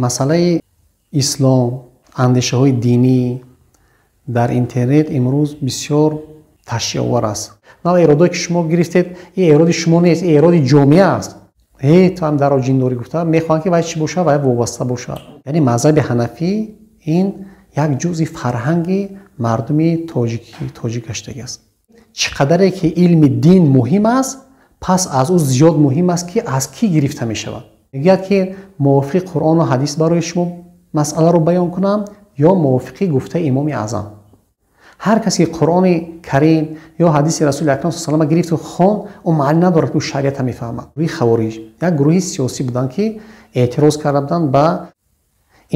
Масъалаи ислом, андешаҳои динӣ дар интернет имрӯз бисёр ташвишовар аст. На эродое ки шумо гирифтед, ин эроди шумо нест, ин эроди ҷомеа аст. Ту ҳам даро ҷиндорӣ гуфта, мехоҳанд ки вай чӣ бошад, вай вобаста бошад. Яъне мазҳаби ҳанафӣ ин як ҷузъи фарҳанги мардуми тоҷик гаштагӣ аст. Чӣ қадаре ки илми дин муҳим аст, пас аз ӯ зиёд муҳим аст ки аз кӣ гирифта мешавад. Мегӯяд ки мувофиқи Қуръону ҳадис барои шумо масъаларо баён кунам ё мувофиқи гуфтаи имоми аъзам. Ҳар касе ки Қуръони Карим ё ҳадиси Расули Акрам саллаллоҳу алайҳи васаллам гирифту хонд, ӯ маъни надорад ки ӯ шариата мефаҳмад. Гурӯҳи хавориҷ як гурӯҳи сиёсӣ буданд ки эътироз карда буданд ба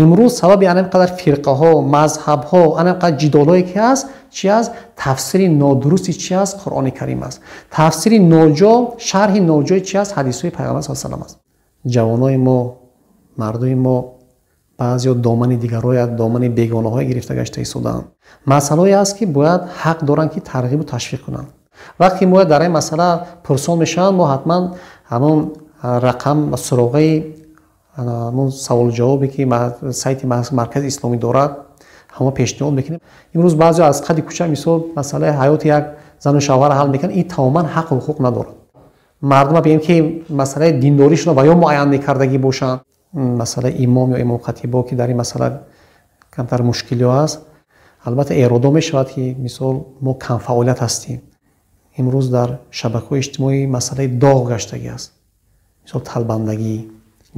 имрӯз сабаби ана қадар фирқаҳо, мазҳабҳо, ана қадар ҷидолҳое ки ҳаст, чи аст? Тафсири нодурусти чи аст? Қуръони Карим аст. Тафсири ноҷо, шарҳи ноҷои чи аст? Ҳадисҳои Пайғамбар саллаллоҳу алайҳи васаллам аст. Ҷавонои мо, мардуми мо баъзеҳо домани дигарҳоя, домани бегонаҳое гирифта гашта истодаанд. Масъалаое аст ки бояд ҳақ доранд ки тарғибу ташвиқ кунанд. Вақте мо дар ин масъала пурсон мешаванд, мо ҳатман ҳамон рақам ва суроғаи ҳамон саволу ҷавобе ки сайти маркази исломӣ дорад, ҳамо пешниҳод мекунем. Имрӯз баъзеҳо аз қадди кӯча мисол масъалаи ҳаёти як зану шавҳарро ҳал мекунанд, ин тамоман ҳаққу ҳуқуқ надорад. Мардума бигем ки масъалаи диндоришонро ва ё муайян мекардагӣ бошанд. Масъалаи имом ё имомхатибо ки дар ин масъала камтар мушкилиҳо аст, албатта эродо мешавад ки мисол мо камфаъолият ҳастем. Имрӯз дар шабакаҳои иҷтимоӣ масъалаи доғ гаштагӣ аст, мисол талбандагӣ,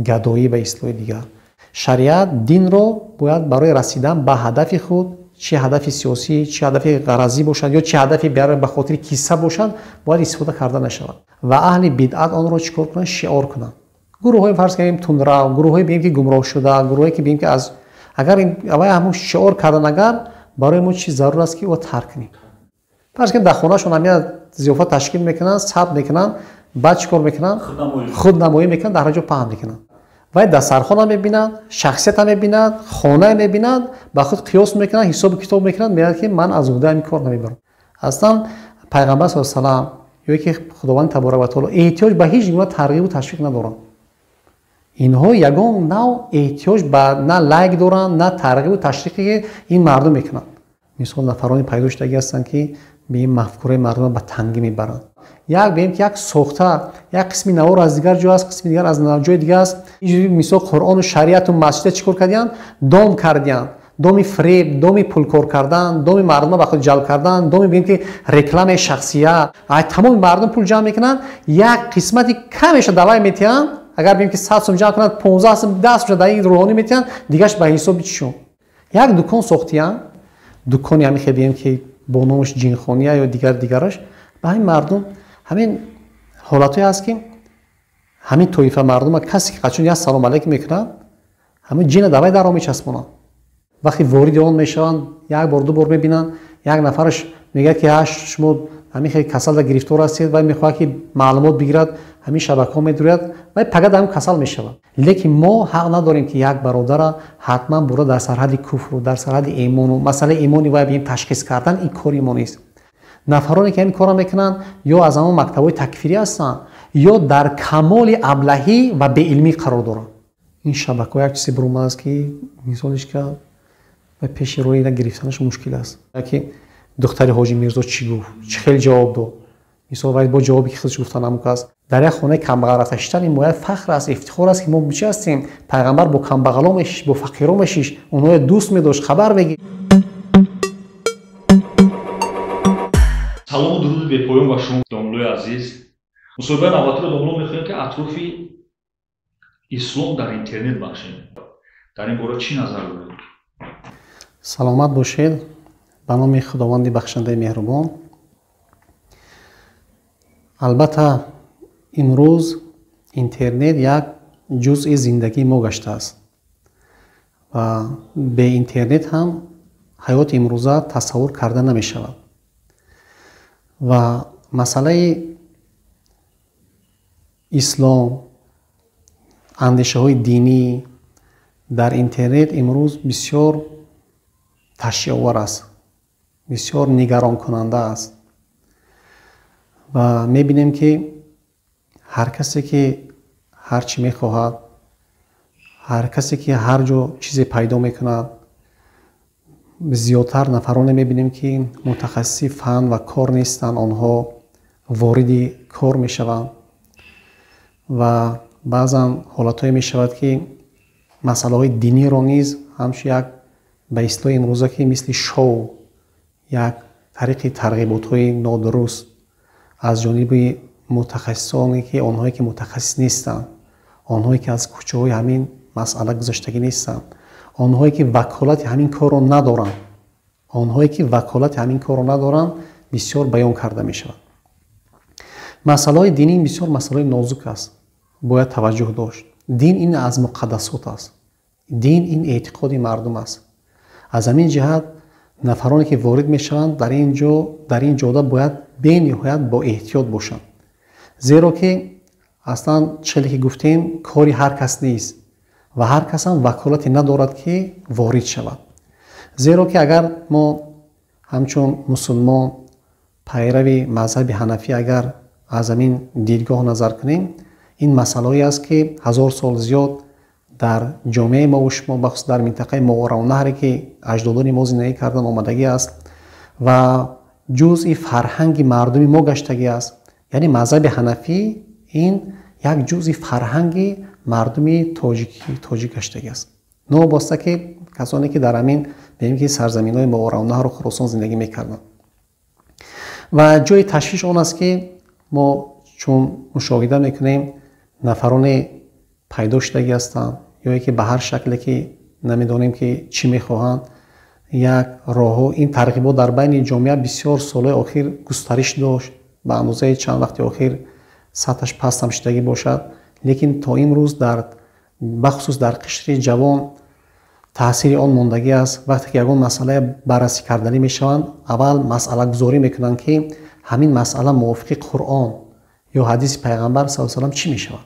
гадоӣ ба истилоҳи дигар. Шариат динро бояд барои расидан ба ҳадафи худ, чи ҳадафи сиёсӣ, чи ҳадафи ғаразӣ бошад ё чи ҳадафи ба хотири кисса бошад, бояд истифода карда нашавад. Ва аҳли бидъат онро чӣ кор кунанд? Шиор кунанд. Гурӯҳҳои фарз кардем тундрав, гурӯҳҳое бигем ки гумроҳ шуда, гурӯҳое ки бигем ки аз агар аввай ҳамон шиор кардан, агар барои мо чи зарур аст ки ӯ тарк кунем. Фарз кардем дар хонаашон ҳамин зиёфат ташкил мекунанд, сабт мекунанд, баъд чӣ кор мекунанд? Худнамоӣ мекунанд, дар ҳар ҷо паҳн мекунанд. Вай дастархона мебинад, шахсията мебинад, хонае мебинад, ба худ қиёс мекунад, ҳисобу китоб мекунад, мегӯяд ки ман аз уҳдаи ҳамин кор намебарам. Аслан Пайғамбар саллаллоҳу алайҳи васаллам ё ки Худованди таборака ва таоло эҳтиёҷ ба ҳеҷ гуна тарғибу ташвиқ надоранд. Инҳо ягон нав эҳтиёҷ ба на лайк доранд, на тарғибу ташвиқе ин мардум мекунанд. Мисол нафароне пайдо шудагӣ ҳастанд ки ба ин мафкураи мардумро ба тангӣ мебаранд. Як бигем ки як сохта, як қисми навор аз дигар ҷо аст, қисми дигар аз ҷои дигар аст. Мисол Қуръону шариату масҷида чӣ кор кардиянд? Дом кардиянд. Доми фиреб, доми пулкор кардан, доми мардумро ба худ ҷалб кардан, доми бигем ки рекламаи шахсият. Ай тамоми мардум пул ҷамъ мекунанд, як қисмати камеша давай метиҳанд. Агар бигем ки 100 сум ҷамъ кунанд, 15 сум, 10 сум дар ин рӯҳонӣ метиҳанд, дигараш ба ҳисоби чишон. Як дукон сохтиянд, дукони ҳамин хел бигем ки бо номаш ҷинхония ё дигар дигараш, ба ҳамин мардум ҳамин ҳолатҳое ҳаст ки ҳамин тоифа мардума касе ки қачон як салом алейкум мекунад, ҳамин ҷина давай даро мечаспонанд. Вақте вориди он мешаванд, як бор ду бор мебинанд, як нафараш мегӯяд ки шумо ҳамин хел касалда гирифтор ҳастед, вай мехоҳад ки маълумот бигирад, ҳамин шабакаҳо медуряд, вай пага дар ҳамин касал мешавад. Лекин мо ҳақ надорем ки як бародара ҳатман бура дар сарҳади куфру дар сарҳади имону масъалаи имони вай бигем ташхис кардан, ин кори мо нест. Нафароне ки ҳамин корро мекунанд ё аз ҳамон мактабҳои такфирӣ ҳастанд, ё дар камоли аблаҳӣ ва беилмӣ қарор доранд. Ин шабакаҳо як чизе буромадааст ки мисолиш ка пеши роҳи гирифтанаш мушкил аст. Яке духтари ҳоҷи Мирзо чӣ гуфт, чӣ хел ҷавоб дод, мисол вай бо ҷавобе ки худаш гуфта намук аст. Дар як хонаи камбағал рафта шиштан ин бояд фахр аст, ифтихор аст ки мо чӣ ҳастем? Пайғамбар бо камбағало мешишт, бо фақиро мешишт, онҳоро дӯст медошт, хабар мегирифт. Салому дуруди бепоён ба шумо, домлои азиз. Мусоҳибаи навбатиро домло мехоҳем ки атрофи ислом дар интернет бахшем. Дар ин бора чӣ назар доред? Саломат бошед. Ба номи Худованди бахшандаи меҳрубон. Албатта имрӯз интернет як ҷузъи зиндагии мо гаштааст ва бе интернет ҳам ҳаёти имрӯза тасаввур карда намешавад. Ва масъалаи ислом, андешаҳои динӣ дар интернет имрӯз бисёр ташвишовар аст, бисёр нигаронкунанда аст. Ва мебинем ки ҳар касе ки ҳар чӣ мехоҳад, Ҳар касе ки ҳар ҷо чизе пайдо мекунад, зиёдтар нафароне мебинем, ки мутахассиси фан ва кор нестанд, онҳо вориди кор мешаванд ва баъзан ҳолатҳое мешавад, ки масъалаҳои диниро низ ҳамчун як ба истилоҳи имрӯза ки мисли шоу, як тариқи тарғиботҳои нодуруст аз ҷониби мутахассисоне, ки онҳое ки мутахассис нестанд, онҳое ки аз кӯчаҳои ҳамин масъала гузаштагӣ нестанд, онҳое ки ваколати ҳамин корро надоранд, онҳое ки ваколати ҳамин корро надоранд, бисёр баён карда мешавад. Масъалаҳои динӣ бисёр масъалаҳои нозук аст, бояд таваҷҷӯҳ дошт. Дин ин аз муқаддасот аст, дин ин эътиқоди мардум аст. Аз ҳамин ҷиҳат нафароне ки ворид мешаванд дар ин ҷо, дар ин ҷода бояд бениҳоят бо эҳтиёт бошанд, зеро ки аслан челе ки гуфтем, кори ҳар кас нест ва ҳар касам ваколате надорад, ки ворид шавад. Зеро ки агар мо ҳамчун мусулмон, пайрави мазҳаби ҳанафӣ, агар аз ҳамин дидгоҳ назар кунем, ин масъалаҳое аст, ки 1000 сол зиёд дар ҷомеаи мову шумо, бахусус дар минтақаи Моварауннаҳре ки аҷдодони мо зиндагӣ кардан, омадагӣ аст ва ҷузъи фарҳанги мардуми мо гаштагӣ аст. Яъне мазҳаби ҳанафӣ ин як ҷузъи фарҳанги мардуми тоҷик гаштагӣ аст, новобаста ки касоне ки дар ҳамин бигем ки сарзаминҳои Моварауннаҳру Хуросон зиндагӣ мекарданд. Ва ҷои ташвиш он аст, ки мо чун мушоҳида мекунем, нафароне пайдо шудагӣ ҳастанд ё ки ба ҳар шакле ки намедонем ки чӣ мехоҳанд, як роҳҳо ин тарғибот дар байни ҷомеа бисёр солҳои охир густариш дошт, ба андозаи чанд вақти охир сатҳаш пастам шудагӣ бошад, лекин то имрӯз дар бахусус дар қишри ҷавон таъсири он мондагӣ аст. Вақте ки ягон масъалае баррасӣ карданӣ мешаванд, аввал масъалагузорӣ мекунанд, ки ҳамин масъала мувофиқи Қуръон ё ҳадиси Пайғамбар са салам чӣ мешавад,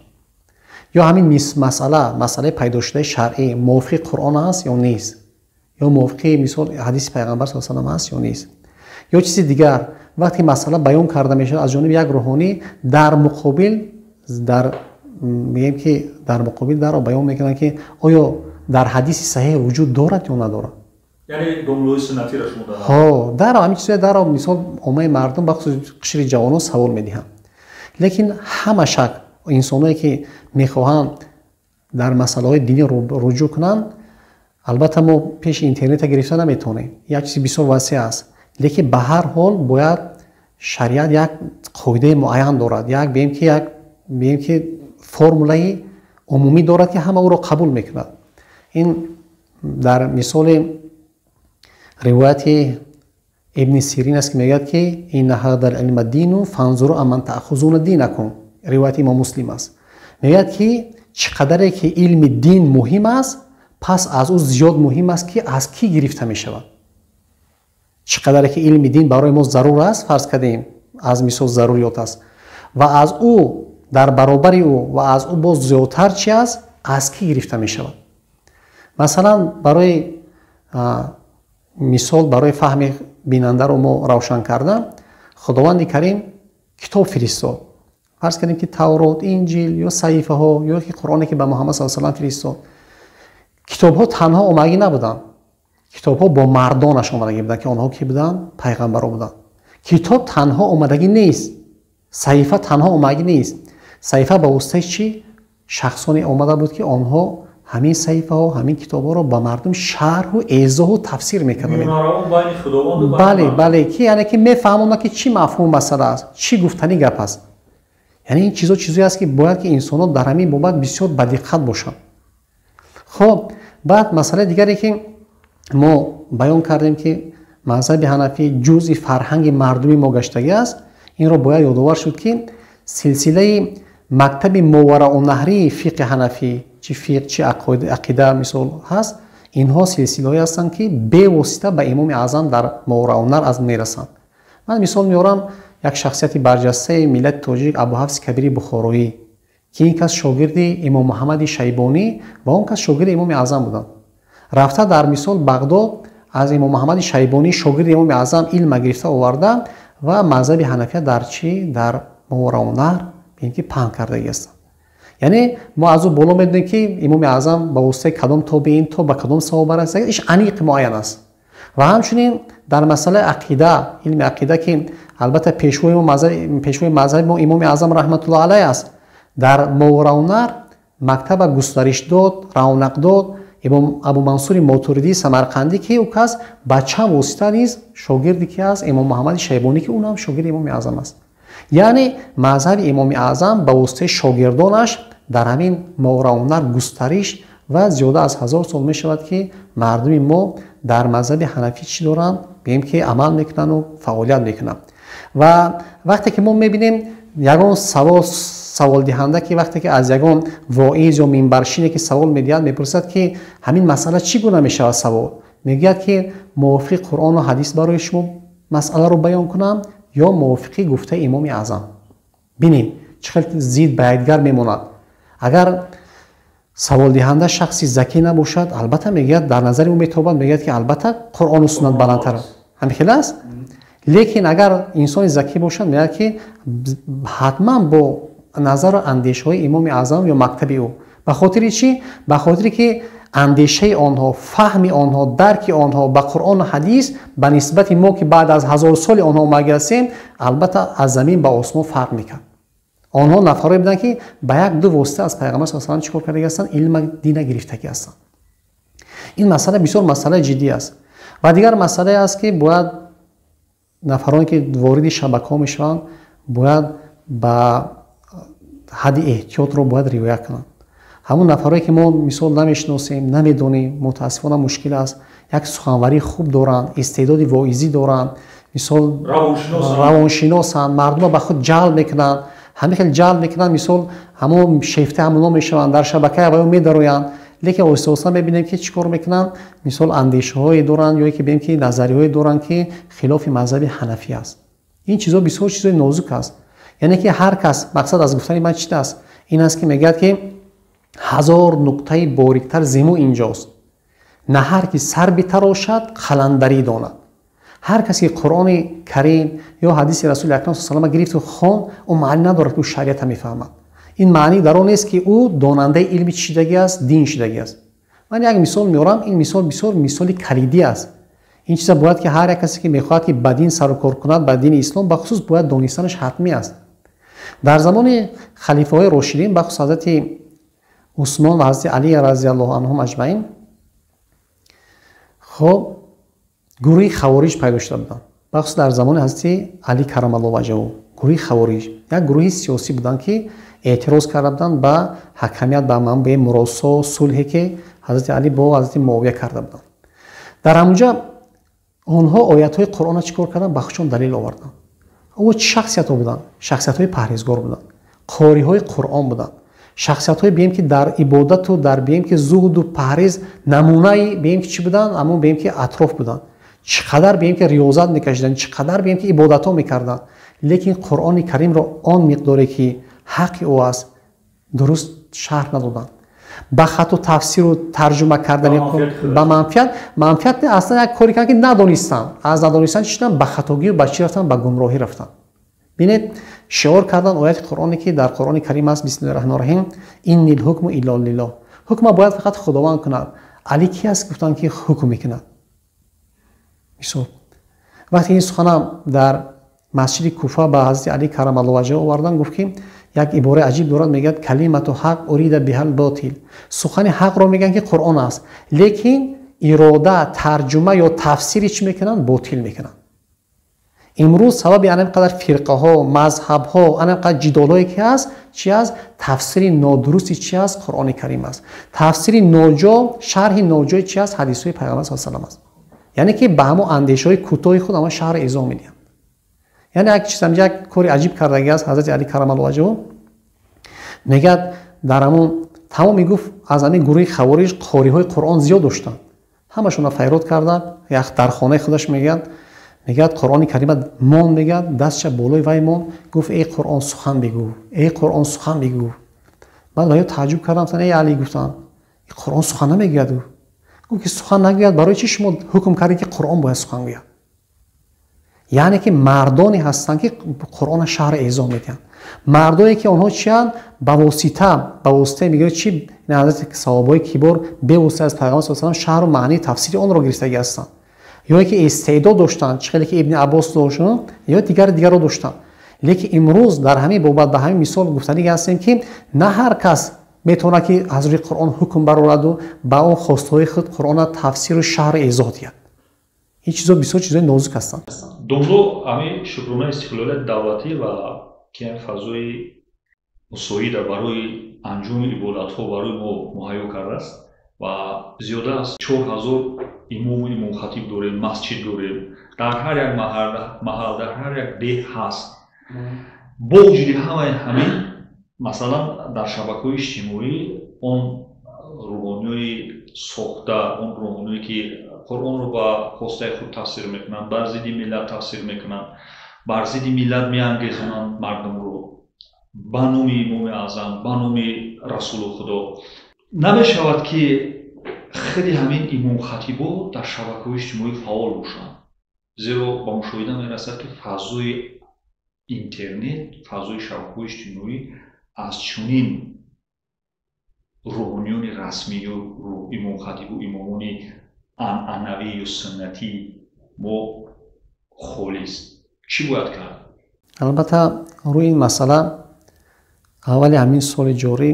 ё ҳамин масъала, масъалаи пайдошудаи шаръӣ мувофиқи Қуръон аст ё нест, ё мувофиқи мисол ҳадиси Пайғамбар са салам аст ё нест, ё чизи дигар. Вақте масъала баён карда мешавад аз ҷониби як рӯҳонӣ, дар муқобил дар мегӯем ки дар муқобил даро баён мекунанд, ки оё дар ҳадиси саҳеҳ вуҷуд дорад ё надорад. Яъне домлои суннатиро шумо дар Ҳо, даро ҳамин чизое даро мисол оммаи мардум, бахусус қишри ҷавонон савол медиҳанд. Лекин ҳама шак инсоное ки мехоҳанд дар масъалаҳои динӣ руҷӯъ кунанд, албатта мо пеши интернета гирифта наметавонем, як чизи бисёр васеъ аст, лекин ба ҳар ҳол бояд шариат як қоидаи муайян дорад, як бигем ки як бигем ки формулаи умумӣ дорад, ки ҳама ӯро қабул мекунад. Ин дар мисоли ривояти Ибни Сирин аст, ки мегӯяд, ки инна ҳада лилма дину фанзуру амман таъхузуна динакум. Ривояти Имом Муслим аст. Мегӯяд, ки чӣ қадаре ки илми дин муҳим аст, пас аз ӯ зиёд муҳим аст, ки аз кӣ гирифта мешавад. Чӣ қадаре ки илми дин барои мо зарур аст, фарз кардем, аз мисол заруриёт аст, ва аз ӯ дар баробари ӯ ва аз ӯ боз зиёдтар чи аст, аз кӣ гирифта мешавад. Масалан, барои мисол, барои фаҳми бинандаро мо равшан карда, Худованди Карим китоб фиристод, фарз кардем ки Таврот, Инҷил ё саҳифаҳо ё ки Қуръоне ки ба Муҳаммад са салам фиристод. Китобҳо танҳо омадагӣ набуданд, китобҳо бо мардонаш омадагӣ буданд, ки онҳо ки буданд? Пайғамбаро буданд. Китоб танҳо омадагӣ нест, саҳифа танҳо омадагӣ нест. Саҳифа ба воситаи чӣ шахсоне омада буд, ки онҳо ҳамин саҳифаҳо, ҳамин китобҳоро ба мардум шарҳу эзоҳу тафсир мекарданд. Бале, бале, ки яъне ки мефаҳмонад, ки чӣ мафҳуму масъала аст, чӣ гуфтани гап аст. Яъне ин чизо чизое аст, ки бояд ки инсонҳо дар ҳамин бобат бисёр ба диққат бошанд. Хоб, баъд масъалаи дигаре, ки мо баён кардем, ки мазҳаби ҳанафӣ ҷузъи фарҳанги мардуми мо гаштагӣ аст, инро бояд ёдовар шуд, ки силсилаи мактаби моварауннаҳрии фиқҳи ҳанафӣ, чи фиқҳ, чи ақида мисол ҳаст, инҳо силсилаҳое ҳастанд, ки бевосита ба Имоми Аъзам дар Моварауннаҳр аз мерасанд. Ман мисол меорам як шахсияти барҷастаи миллати тоҷик, Абуҳафси Кабири Бухороӣ, ки ин кас шогирди Имом Муҳаммади Шайбонӣ ва он кас шогирди Имоми Аъзам буданд. Рафта дар мисол Бағдод аз Имом Муҳаммади Шайбонӣ, шогирди Имоми Аъзам, илма гирифта оварда ва мазҳаби ҳанафия дар чӣ, дар Моварауннаҳр ки паҳн кардагӣ ҳастанд. Яъне мо аз ӯ боло медонем, ки Имоми Аъзам ба воситаи кадом тобеин то ба кадом саҳоба расида, иш аниқ муайян аст. Ва ҳамчунин дар масъалаи ақида, илми ақида, ки албатта пешвои мазҳаби мо Имоми Аъзам раҳматуллоҳ алайҳ аст, дар Моварауннаҳр мактаба густариш дод, равнақ дод Имом Абумансури Мотуридии Самарқандӣ, ки ӯ кас ба чанд восита низ шогирди ки аст Имом Муҳаммади Шайбонӣ, ки ӯ ҳам шогирди Имоми Аъзам аст. Яъне мазҳаби Имоми Аъзам ба воситаи шогирдонаш дар ҳамин Моварауннаҳр густариш ва зиёда аз 1000 сол мешавад, ки мардуми мо дар мазҳаби ҳанафӣ чӣ доранд, бигем ки амал мекунанд фаъолият мекунанд. Ва вақте ки мо мебинем ягон савол саволдиҳанда, ки вақте ки аз ягон воиз ё минбаршине ки савол медиҳад, мепурсад, ки ҳамин масъала чӣ гуна мешавад, савол мегӯяд, ки мувофиқи Қуръону ҳадис барои шумо масъаларо баён кунам ё мувофиқи гуфтаи Имоми Аъзам. Бинед чӣ хел зид ба якдигар мемонад. Агар саволдиҳанда шахси закӣ набошад, албатта мегӯяд, дар назари ӯ метобад, мегӯяд, ки албатта Қуръону суннат баландтар аст. Ҳамин хел аст. Лекин агар инсони закӣ бошад, мегӯяд, ки ҳатман бо назару андешаҳои Имоми Аъзам ё мактаби ӯ. Ба хотири чӣ? Ба хотире ки андешаи онҳо, фаҳми онҳо, дарки онҳо ба Қуръону ҳадис ба нисбати мо, ки баъд аз 1000 соли онҳо омада ҳастем, албатта аз замин ба осмон фарқ мекард. Онҳо нафарое буданд, ки ба як ду восита аз Пайғамбар саллаллоҳу алайҳи васаллам чӣ кор кардаги ҳастанд? Илма дина гирифтагӣ ҳастанд. Ин масъала бисёр масъалаи ҷиддӣ аст. Ва дигар масъалае аст, ки бояд нафароне, ки вориди шабакаҳо мешаванд, бояд ба ҳадди эҳтиётро бояд риоя кунанд. Ҳамон нафарое, ки мо мисол намешиносем, намедонем, мутаассифона мушкил аст, як суханварии хуб доранд, истеъдоди воизӣ доранд, мисол равоншиносанд, мардумро ба худ ҷалб мекунанд, ҳамин хел ҷалб мекунанд, мисол ҳамон шефта ҳамоно мешаванд, дар шабакаи аввал медароянд, лекин оҳиста оҳиста мебинем, ки чӣ кор мекунанд, мисол андешаҳое доранд ё ки бинем, ки назариҳое доранд, ки хилофи мазҳаби ҳанафӣ аст. Ин чизо бисёр чизои нозук аст. Яъне ки ҳар кас, мақсад аз гуфтани ман чӣ аст? Ин аст, ки мегӯяд, ки 1000 нуқтаи бориктар зиму инҷост. На ҳар ки сар битарошад, қаландарӣ донад. Ҳар касе ки Қуръони Карим ё ҳадиси Расули Акрам саллаллоҳу алайҳи васаллам гирифту хонд, ӯ маънӣ надорад, ки ӯ шариата мефаҳмад. Ин маънӣ дар он нест, ки ӯ донандаи илми чӣ шидагӣ аст, дин шидагӣ аст. Ман як мисол меорам, ин мисол бисёр мисоли калидӣ аст. Ин чиза бояд, ки ҳар як касе, ки мехоҳад, ки ба дин сарукор кунад, ба дини ислом бахусус, бояд донистанаш ҳатмӣ аст. Дар замони халифаҳои рошидин, бахусус ҳазрати Усмон ва ҳазрати Али разияллоҳу анҳум аҷмаин, хоб гурӯҳи хавориҷ пайдо шуда буданд. Бахусус дар замони ҳазрати Али карамаллоҳу ваҷҳаҳу гурӯҳи хавориҷ як гурӯҳи сиёсӣ буданд, ки эътироз карда буданд ба ҳакамият, ба манбаи муросо, сулҳе, ки ҳазрати Али бо ҳазрати Муовия карда буданд. Дар ҳамунҷа онҳо оятҳои Қуръонро чӣ кор карданд? Ба худшон далел оварданд. О чӣ шахсиятҳо буданд? Шахсиятҳои парҳезгор буданд, қориҳои Қуръон буданд, шахсиятҳои бием, ки дар ибодату дар бием, ки зуҳду парҳез намунаи бием, ки чӣ буданд? Ҳамон бием, ки атроф буданд. Чӣ қадар бием, ки риёзат мекашиданд, чӣ қадар бием, ки ибодатҳо мекарданд, лекин Қуръони Каримро он миқдоре, ки ҳаққи ӯ аст, дуруст шарҳ надоданд. Ба хату тафсиру тарҷума кардани ба манфиат, манфиат аслан як коре карданд, ки надонистанд. Аз надонистан чӣ шуданд? Ба хатогию ба чӣ рафтанд? Ба гумроҳӣ рафтанд. Бинед, шиор карданд ояти Қуръоне, ки дар Қуръони Карим аст: бисмиллоҳи раҳмони раҳим, иннил ҳукму илло лиллоҳ. Ҳукма бояд фақат Худованд кунад. Али ки аст, гуфтанд, ки ҳукм мекунад? Мисол, вақте ин сухана дар масҷиди Куфа ба ҳазрати Али карамаллоҳу ваҷҳаҳу оварданд, гуфт, ки як ибораи аҷиб дорад, мегӯяд: калимату ҳақ урида биҳал ботил. Сухани ҳақро мегӯянд, ки Қуръон аст, лекин ирода, тарҷума ё тафсири чӣ мекунанд? Ботил мекунанд. Имрӯз сабаби ана қадар фирқаҳо, мазҳабҳо, ана қадар ҷидолҳое, ки ҳаст, чӣ аст? Тафсири нодурусти чӣ аст? Қуръони Карим аст. Тафсири ноҷо, шарҳи ноҷои чӣ аст? Ҳадисҳои Пайғамбар саллаллоҳу алайҳи васаллам аст. Яъне ки ба ҳамон андешаҳои кӯтоҳи худ ҳамон шаҳрро эзоҳ медиҳанд. Яъне як чиз, як кори аҷиб кардагӣ аст ҳазрати Али карамаллоҳу ваҷҳаҳу. Мегӯяд, дар ҳамон тамом мегуфт, аз ҳамин гурӯҳи хавориҷ қориҳои Қуръон зиёд доштанд, ҳамашонро файрод карда, як дар хонаи худаш мегӯяд, Қуръони Карима мон, мегӯяд, дастша болои вай мон, гуфт: эй Қуръон, сухан бигӯ, эй Қуръон, сухан бигӯ. Баъд ваё тааҷҷуб кардам, гуфтанд: эй Али, гуфтанд, Қуръон сухан намегӯяд. Гуфт, ки сухан нагӯяд, барои чӣ шумо ҳукм кардед, ки Қуръон бояд сухан гӯяд? Яъне ки мардоне ҳастанд, ки Қуръона шаҳр эзоҳ медиҳанд. Мардое ки онҳо чиянд? Ба восита, ба воситаи мегӯяд чи ҳазрати саҳобаҳои кибор бевосита аз Пайғамбар саллаллоҳу алайҳи васаллам шаҳру маънии тафсири онро гирифтагӣ ҳастанд. Ё ки истеъдод доштанд, чӣ хеле ки Ибни Аббос дошт, ё дигари дигарро доштанд. Лекин имрӯз дар ҳамин бобат ба ҳамин мисол гуфтанӣ ҳастем, ки на ҳар кас метавонад, ки аз рӯи Қуръон ҳукм барораду ба он хостаҳои худ Қуръона тафсиру шаҳру эзоҳ диҳад. Ин чизо бисёр чизои нозук ҳастанд. Домло, ҳамин шукронаи истиқлолияти давлатӣ ва ки ҳамин фазои мусоида барои анҷоми ибодатҳо барои мо муҳайё кардааст ва зиёда аз 4000 имому имомхатиб дорем, масҷид дорем, дар ҳар як маҳал, дар ҳар як деҳ ҳаст. Бо вуҷуди ҳамаи ҳамин, масалан, дар шабакаҳои иҷтимоӣ он рӯҳониёи сохта, он рӯҳониёе ки Қуръонро ба хостаи худ тафсир мекунанд, бар зидди миллат тафсир мекунанд, бар зидди миллат меангезонанд мардумро ба номи Имоми Аъзам, ба номи Расулу Худо. Намешавад, ки худи ҳамин имомхатибо дар шабакаҳои иҷтимоӣ фаъол бошанд, зеро ба мушоҳида мерасад, ки фазои интернет, фазои шабакаҳои иҷтимоӣ аз чунин рӯҳониёни расмӣ ё имомхатибу имомони анъанавӣ ё суннатӣ мо холист. Чӣ бояд кард? Албатта, рӯи ин масъала аввали ҳамин соли ҷорӣ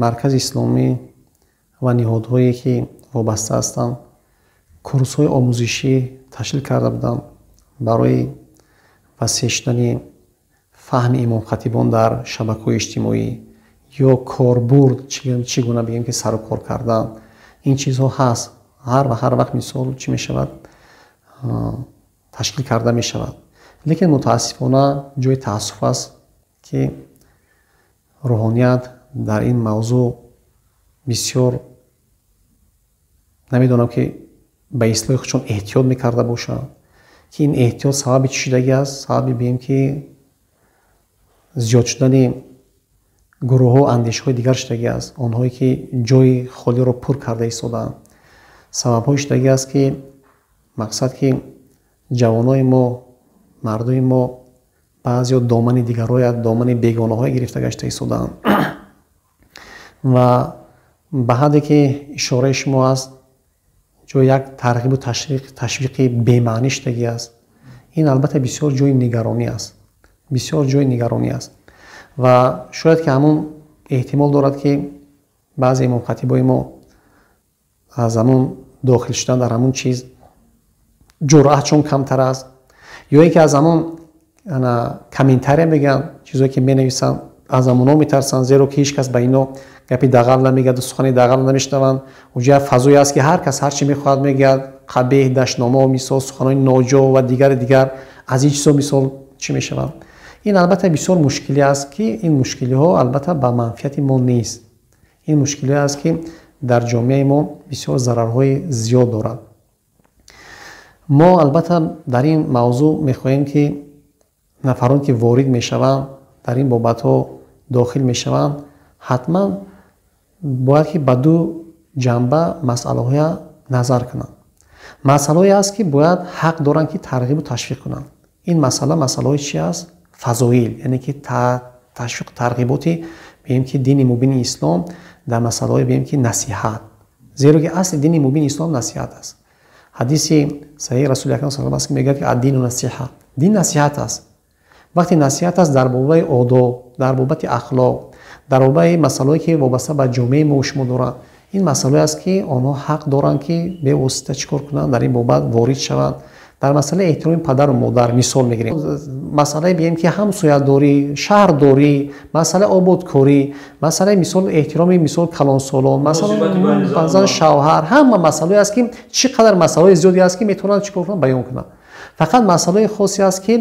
Маркази исломӣ ва ниҳодҳое ки вобаста ҳастанд курсҳои омӯзишӣ ташкил карда буданд барои васеъ шудани фаҳми имомхатибон дар шабакаҳои иҷтимоӣ ё корбурд, чӣ гуна бигем ки сару кор кардан. Ин чизҳо ҳаст, ҳар ва ҳар вақт мисол чӣ мешавад, ташкил карда мешавад. Лекин мутаассифона ҷои таассуф аст, ки рӯҳоният дар ин мавзӯъ бисёр намедонам ки ба ислоҳи худшон эҳтиёт мекарда бошанд, ки ин эҳтиёт сабаби чӣ шудагӣ аст? Сабаби бигем ки зиёд шудани гурӯҳҳо, андешаҳои дигар шудагӣ аст, онҳое ки ҷои холиро пур карда истодаанд. Сабабҳои шудагӣ аст, ки мақсад ки ҷавонои мо, мардуми мо баъзеё домани дигарҳоя, домани бегонаҳое гирифта гашта истодаанд ва ба ҳадде ки ишораи шумо аст, ҷои як тарғибу ташвиқи бемаънӣ шудагӣ аст. Ин албатта бисёр ҷои нигаронӣ аст, бисёр ҷои нигаронӣ аст ва шояд ки ҳамун эҳтимол дорад, ки баъзе имомхатибои мо аз ҳамун дохил шудан дар ҳамун чиз ҷуръатшон камтар аст, ё ин ки аз ҳамун комментария мегӯянд, чизое ки менависанд, аз ҳамунҳо метарсанд, зеро ки ҳеҷ кас ба ино гапи дағал намегӯяд, сухани дағал намешунаванд. Уҷа як фазое аст, ки ҳар кас ҳар чӣ мехоҳад мегӯяд, қабеҳ, дашномао, мисол суханои ноҷо ва дигари дигар. Аз ин чизо мисол чӣ мешаванд? Ин албатта бисёр мушкилӣ аст, ки ин мушкилиҳо албатта ба манфиати мо нест. Ин мушкилиҳо аст, ки дар ҷомеаи мо бисёр зарарҳои зиёд дорад. Мо албатта дар ин мавзӯъ мехоҳем, ки нафарон ки ворид мешаванд, дар ин бобатҳо дохил мешаванд, ҳатман бояд ки ба ду ҷанба масъалаҳоя назар кунанд. Масъалаҳое аст, ки бояд ҳақ доранд, ки тарғибу ташвиқ кунанд. Ин масъала масъалаҳои чи аст? Фазоил, яъне ки ташвиқ, тарғиботи бигем ки дини мубини ислом дар масъалаҳои бигем ки насиҳат, зеро ки асли дини мубини ислом насиҳат аст. Ҳадиси саҳиҳи Расули акрам саллаллоҳу алайҳи васаллам аст, ки мегӯяд, ки аддину насиҳа, дин насиҳат аст. Вақте насиҳат аст дар бобаи одоб, дар бобати ахлоқ, дар бобаи масъалаҳое ки вобаста ба ҷомеаи мо шумо доранд, ин масъалаҳое аст, ки онҳо ҳақ доранд, ки бевосита чӣ кор кунанд, дар ин бобат ворид шаванд. Дар масъалаи эҳтироми падару модар мисол мегирем, масъалаи бигем ки ҳамсоядорӣ, шаҳрдорӣ, масъалаи ободкорӣ, масъалаи мисол эҳтироми мисол калонсолон, масалан шавҳар, ҳама масъалаҳое аст, ки чӣ қадар масъалаҳои зиёде аст, ки метавонанд чӣ кор кунанд, баён кунанд. Фақат масъалаи хосе аст, ки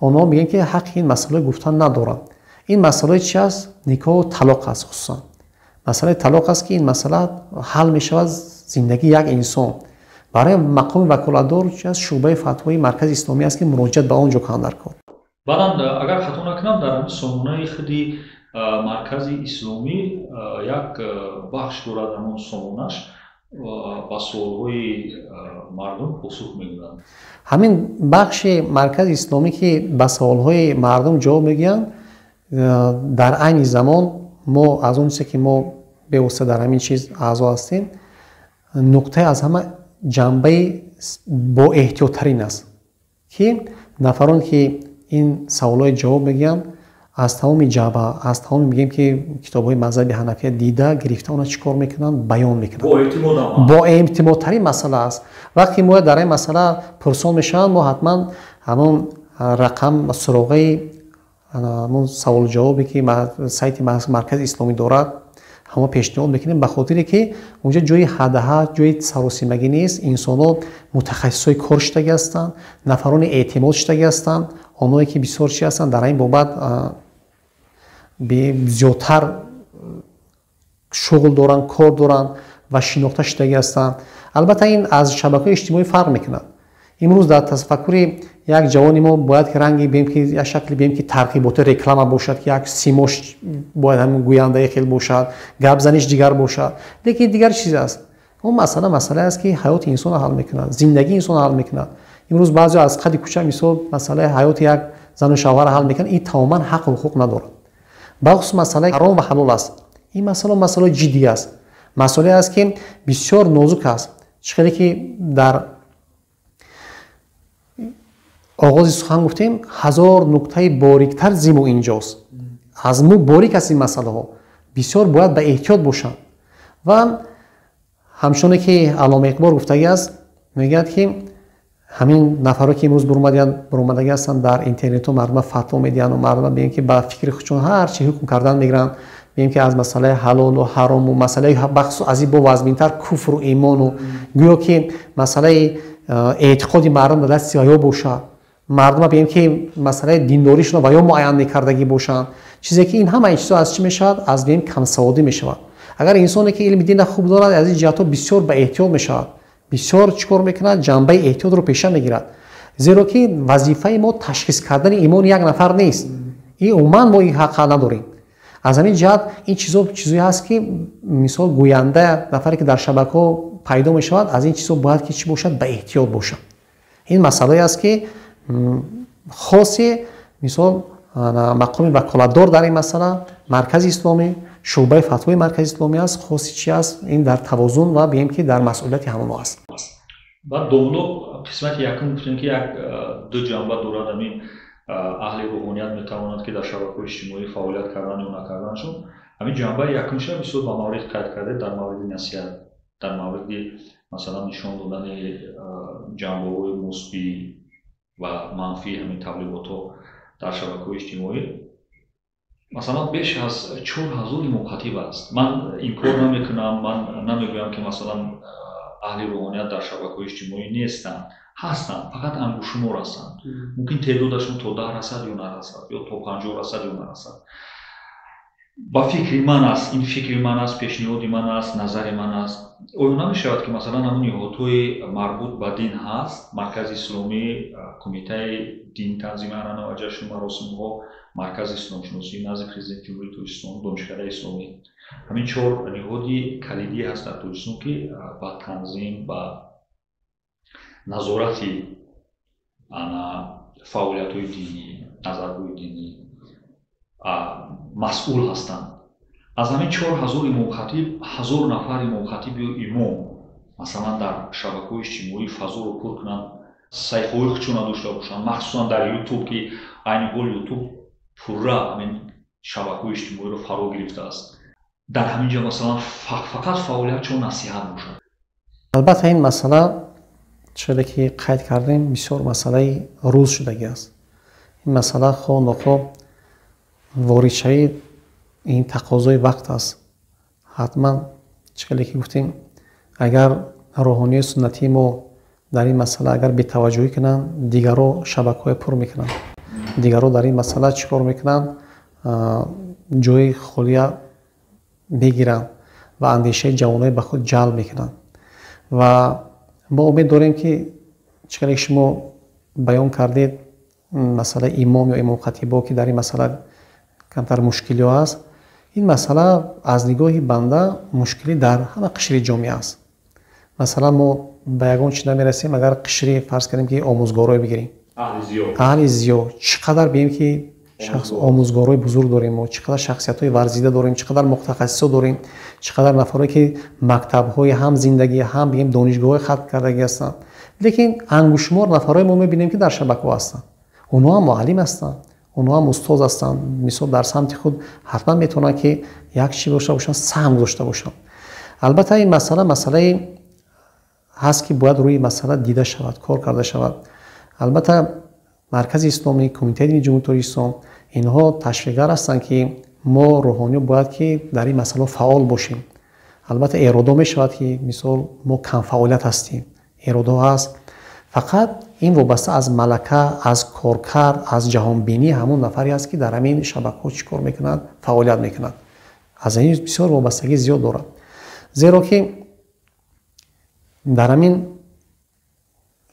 онҳо мегӯянд, ки ҳаққи ин масъалаҳои гуфтан надоранд. Ин масъалаи чи аст? Никоҳу талоқ аст. Хусусан масъалаи талоқ аст, ки ин масъала ҳал мешавад зиндагии як инсон. Барои мақоми ваколатдор чи аст? Шӯъбаи фатвои Маркази исломӣ аст, ки муроҷиат ба он ҷо кунанд дар кор. Баъдан, агар хато накунам, дар ҳамин сомонаи худи Маркази исломӣ як бахш дорад, ҳамон сомонаш Ба суолҳои мардум посух мегӯянд. Ҳамин бахши Маркази исломӣ, ки ба саволҳои мардум ҷавоб мегӯянд, дар айни замон мо аз он чизе, ки мо бевосита дар ҳамин чиз аъзо ҳастем, нуқтаи аз ҳама ҷанбаи боэҳтиёттарин аст, ки нафарон, ки ин саволҳои ҷавоб мегӯянд, аз тамоми ҷабҳа, аз тамоми, мегӯем, ки китобҳои мазҳаби ҳанафия дида гирифта, она чӣ кор мекунанд, баён мекунанд. Боэътимодтарин масъала аст. Вақте мо дар ин масъала пурсон мешаванд, мо ҳатман ҳамон рақам, суроғаи ҳамон саволҷавобе, ки сайти Маркази исломӣ дорад, ҳамо пешниҳод мекунем, ба хотире ки унҷа ҷои ҳадаҳа, ҷои саросимагӣ нест. Инсонҳо мутахассисҳои кор шудагӣ ҳастанд, нафарони эътимод шудагӣ ҳастанд, онҳое ки бисёр чи ҳастанд, дар ин бобат зиёдтар шуғл доранд, кор доранд ва шинохта шудагӣ ҳастанд. Албатта, ин аз шабакаҳои иҷтимоӣ фарқ мекунад. Имрӯз дар тафаккури як ҷавони мо бояд ки ранги бем, ки як шакли бем, ки тарғиботи реклама бошад, ки як симош бояд ҳамин гӯяндаи хел бошад, гапзаниш дигар бошад. Лекин дигар чиз аст. Он масъала масъалае аст, ки ҳаёти инсонро ҳал мекунад, зиндагии инсонро ҳал мекунад. Имрӯз баъзео аз қади кӯча, мисол, масъалаи ҳаёти як зану шавҳарро ҳал мекунад. Ин тамоман ҳаққу ҳуқуқ надорад. Бахусус масъалаи ҳаром ва ҳалол аст. Ин масъала масъалаи ҷиддӣ аст, масъалае аст, ки бисёр нозук аст. Чӣ хеле ки дар оғози сухан гуфтем, ҳазор нуктаи бориктар зиму инҷост, аз мӯ борик аст. Ин масъалаҳо бисёр бояд ба эҳтиёт бошанд. Ва ҳамчуне ки Аллома Иқбол гуфтагӣ аст, мегӯяд, ки ҳамин нафаро, ки имрӯз буромадагӣ ҳастанд, дар интернету мардума фатво медиҳанду мардума, бигем, ки ба фикри худшон ҳарчи ҳукм кардан мегиранд, бигем, ки аз масъалаи ҳалолу ҳарому, масъалаи бахусус аз ин бо вазминтар куфру имону, гӯё ки масъалаи эътиқоди мардум дар дасти ваё бошад, мардума, бигем, ки масъалаи диндоришро ваё муайян мекардагӣ бошанд. Чизе ки ин ҳама ин чизо аз чӣ мешавад? Аз, бигем, камсаводӣ мешавад. Агар инсоне ки илми дина хуб дорад, аз ин ҷиҳатҳо бисёр ба эҳтиёт мешавад, бисёр чӣ кор мекунад, ҷанбаи эҳтиётро пеша мегирад, зеро ки вазифаи мо ташхис кардани имони як нафар нест. Ин умуман мо ин ҳаққа надорем. Аз ҳамин ҷиҳат ин чизо чизое ҳаст, ки, мисол, гӯянда нафаре, ки дар шабакаҳо пайдо мешавад, аз ин чизо бояд ки чӣ бошад, ба эҳтиёт бошад. Ин масъалае аст, ки хоси, мисол, мақоми ваколатдор дар ин масъала Маркази исломӣ, шӯъбаи фатвои Маркази исломӣ аст. Хоси чи аст? Ин дар тавозун ва, бигем, ки дар масъулияти ҳамоно аст. Баъд домло қисмати якум гуфтем, ки як ду ҷанба дорад. Ҳамин аҳли рӯҳоният метавонад, ки дар шабакаҳои иҷтимоӣ фаъолият кардан ё накарданашон. Ҳамин ҷанбаи якумша бисёр ба маврид қайд кардед, дар мавриди насиҳат, дар мавриди, масалан, нишон додани ҷанбаҳои мусбӣ ва манфии ҳамин таблиғотҳо дар шабакаҳои иҷтимоӣ. Масалан, беш аз 4000 имомхатиб аст. Ман инкор намекунам, ман намегӯям, ки, масалан, аҳли рӯҳоният дар шабакаҳои иҷтимоӣ нестанд. Ҳастанд, фақат ангушшумор ҳастанд. Мумкин теъдодашон то 10 расад ё нарасад, ё то 50 расад ё нарасад. Ба фикри ман аст, ин фикри ман аст, пешниҳоди ман аст, назари ман аст: оё намешавад, ки, масалан, ҳамон ниҳодҳои марбут ба дин ҳаст, Маркази исломӣ, Кумитаи дин, танзими анъана ва ҷашну маросимҳо, Маркази исломшиносӣ назди Президенти Ҷумҳурии Тоҷикистон, Донишкадаи исломӣ, ҳамин чор ниҳоди калидӣ ҳаст дар Тоҷикистон, ки ба танзим, ба назорати ана фаъолиятҳои динӣ, назарҳои динӣ масъул ҳастанд. Аз ҳамин 4000 имомхатиб 1000 нафар имомхатиб ё имом, масалан, дар шабакаҳои иҷтимоӣ фазоро пур кунанд, саҳифаҳои худшона дошта бошанд, махсусан дар Ютуб, ки айни ҳол Ютуб пурра ҳамин шабакаҳои иҷтимоиро фаро гирифтааст, дар ҳамин ҷо, масалан, фақат фаъолиятшон насиҳат бошад. Албатта, ин масъала, чизе ки қайд кардем, бисёр масъалаи рӯз шудагӣ аст. Ин масъала хоҳ нохоҳ воридшавӣ, ин тақозои вақт аст. Ҳатман, чӣ хеле ки гуфтем, агар рӯҳонии суннатии мо дар ин масъала агар бетаваҷҷӯҳӣ кунанд, дигарро шабакаҳое пур мекунанд, дигарро дар ин масъала чӣ кор мекунанд, ҷои холия мегиранд ва андешаи ҷавонои ба худ ҷалб мекунанд. Ва мо умед дорем, ки чӣ хеле шумо баён кардед, масъалаи имом ё имомхатибо, ки дар ин масъала камтар мушкилиҳо аст. Ин масъала аз нигоҳи банда мушкилӣ дар ҳама қишри ҷомеа аст. Масалан, мо ба ягон чиз намерасем, агар қишри, фарз кардем, ки омӯзгорое бигирем, аҳли зиё, чӣ қадар бием, ки омӯзгорои бузург дорем мо, чӣ қадар шахсиятҳои варзида дорем, чӣ қадар мутахассисо дорем, чӣ қадар нафарое ки мактабҳои ҳам зиндагӣ, ҳам бигем, донишгоҳҳои хатм кардагӣ ҳастанд. Лекин ангушшумор нафарое мо мебинем, ки дар шабакаҳо ҳастанд. Онҳо ҳам муаллим ҳастанд, онҳо ҳам устоз ҳастанд. Мисол, дар самти худ ҳатман метавонанд, ки як чӣ дошта бошанд, саҳм гузошта бошанд. Албатта, ин масъала масъалае ҳаст, ки бояд рӯи масъала дида шавад, кор карда шавад. Албатта, Маркази Исломӣ, Кумитаи дини Ҷумҳурии Тоҷикистон, инҳо ташвиқгар ҳастанд, ки мо рӯҳониё бояд ки дар ин масъала фаъол бошем. Албатта, эродо мешавад, ки мисол мо камфаъолият ҳастем, эродо ҳаст. Фақат ин вобаста аз малака, аз коркард, аз ҷаҳонбинии ҳамон нафаре аст, ки дар ҳамин шабакаҳо чӣ кор мекунад, фаъолият мекунад. Аз ин бисёр вобастагӣ зиёд дорад, зеро ки дар ҳамин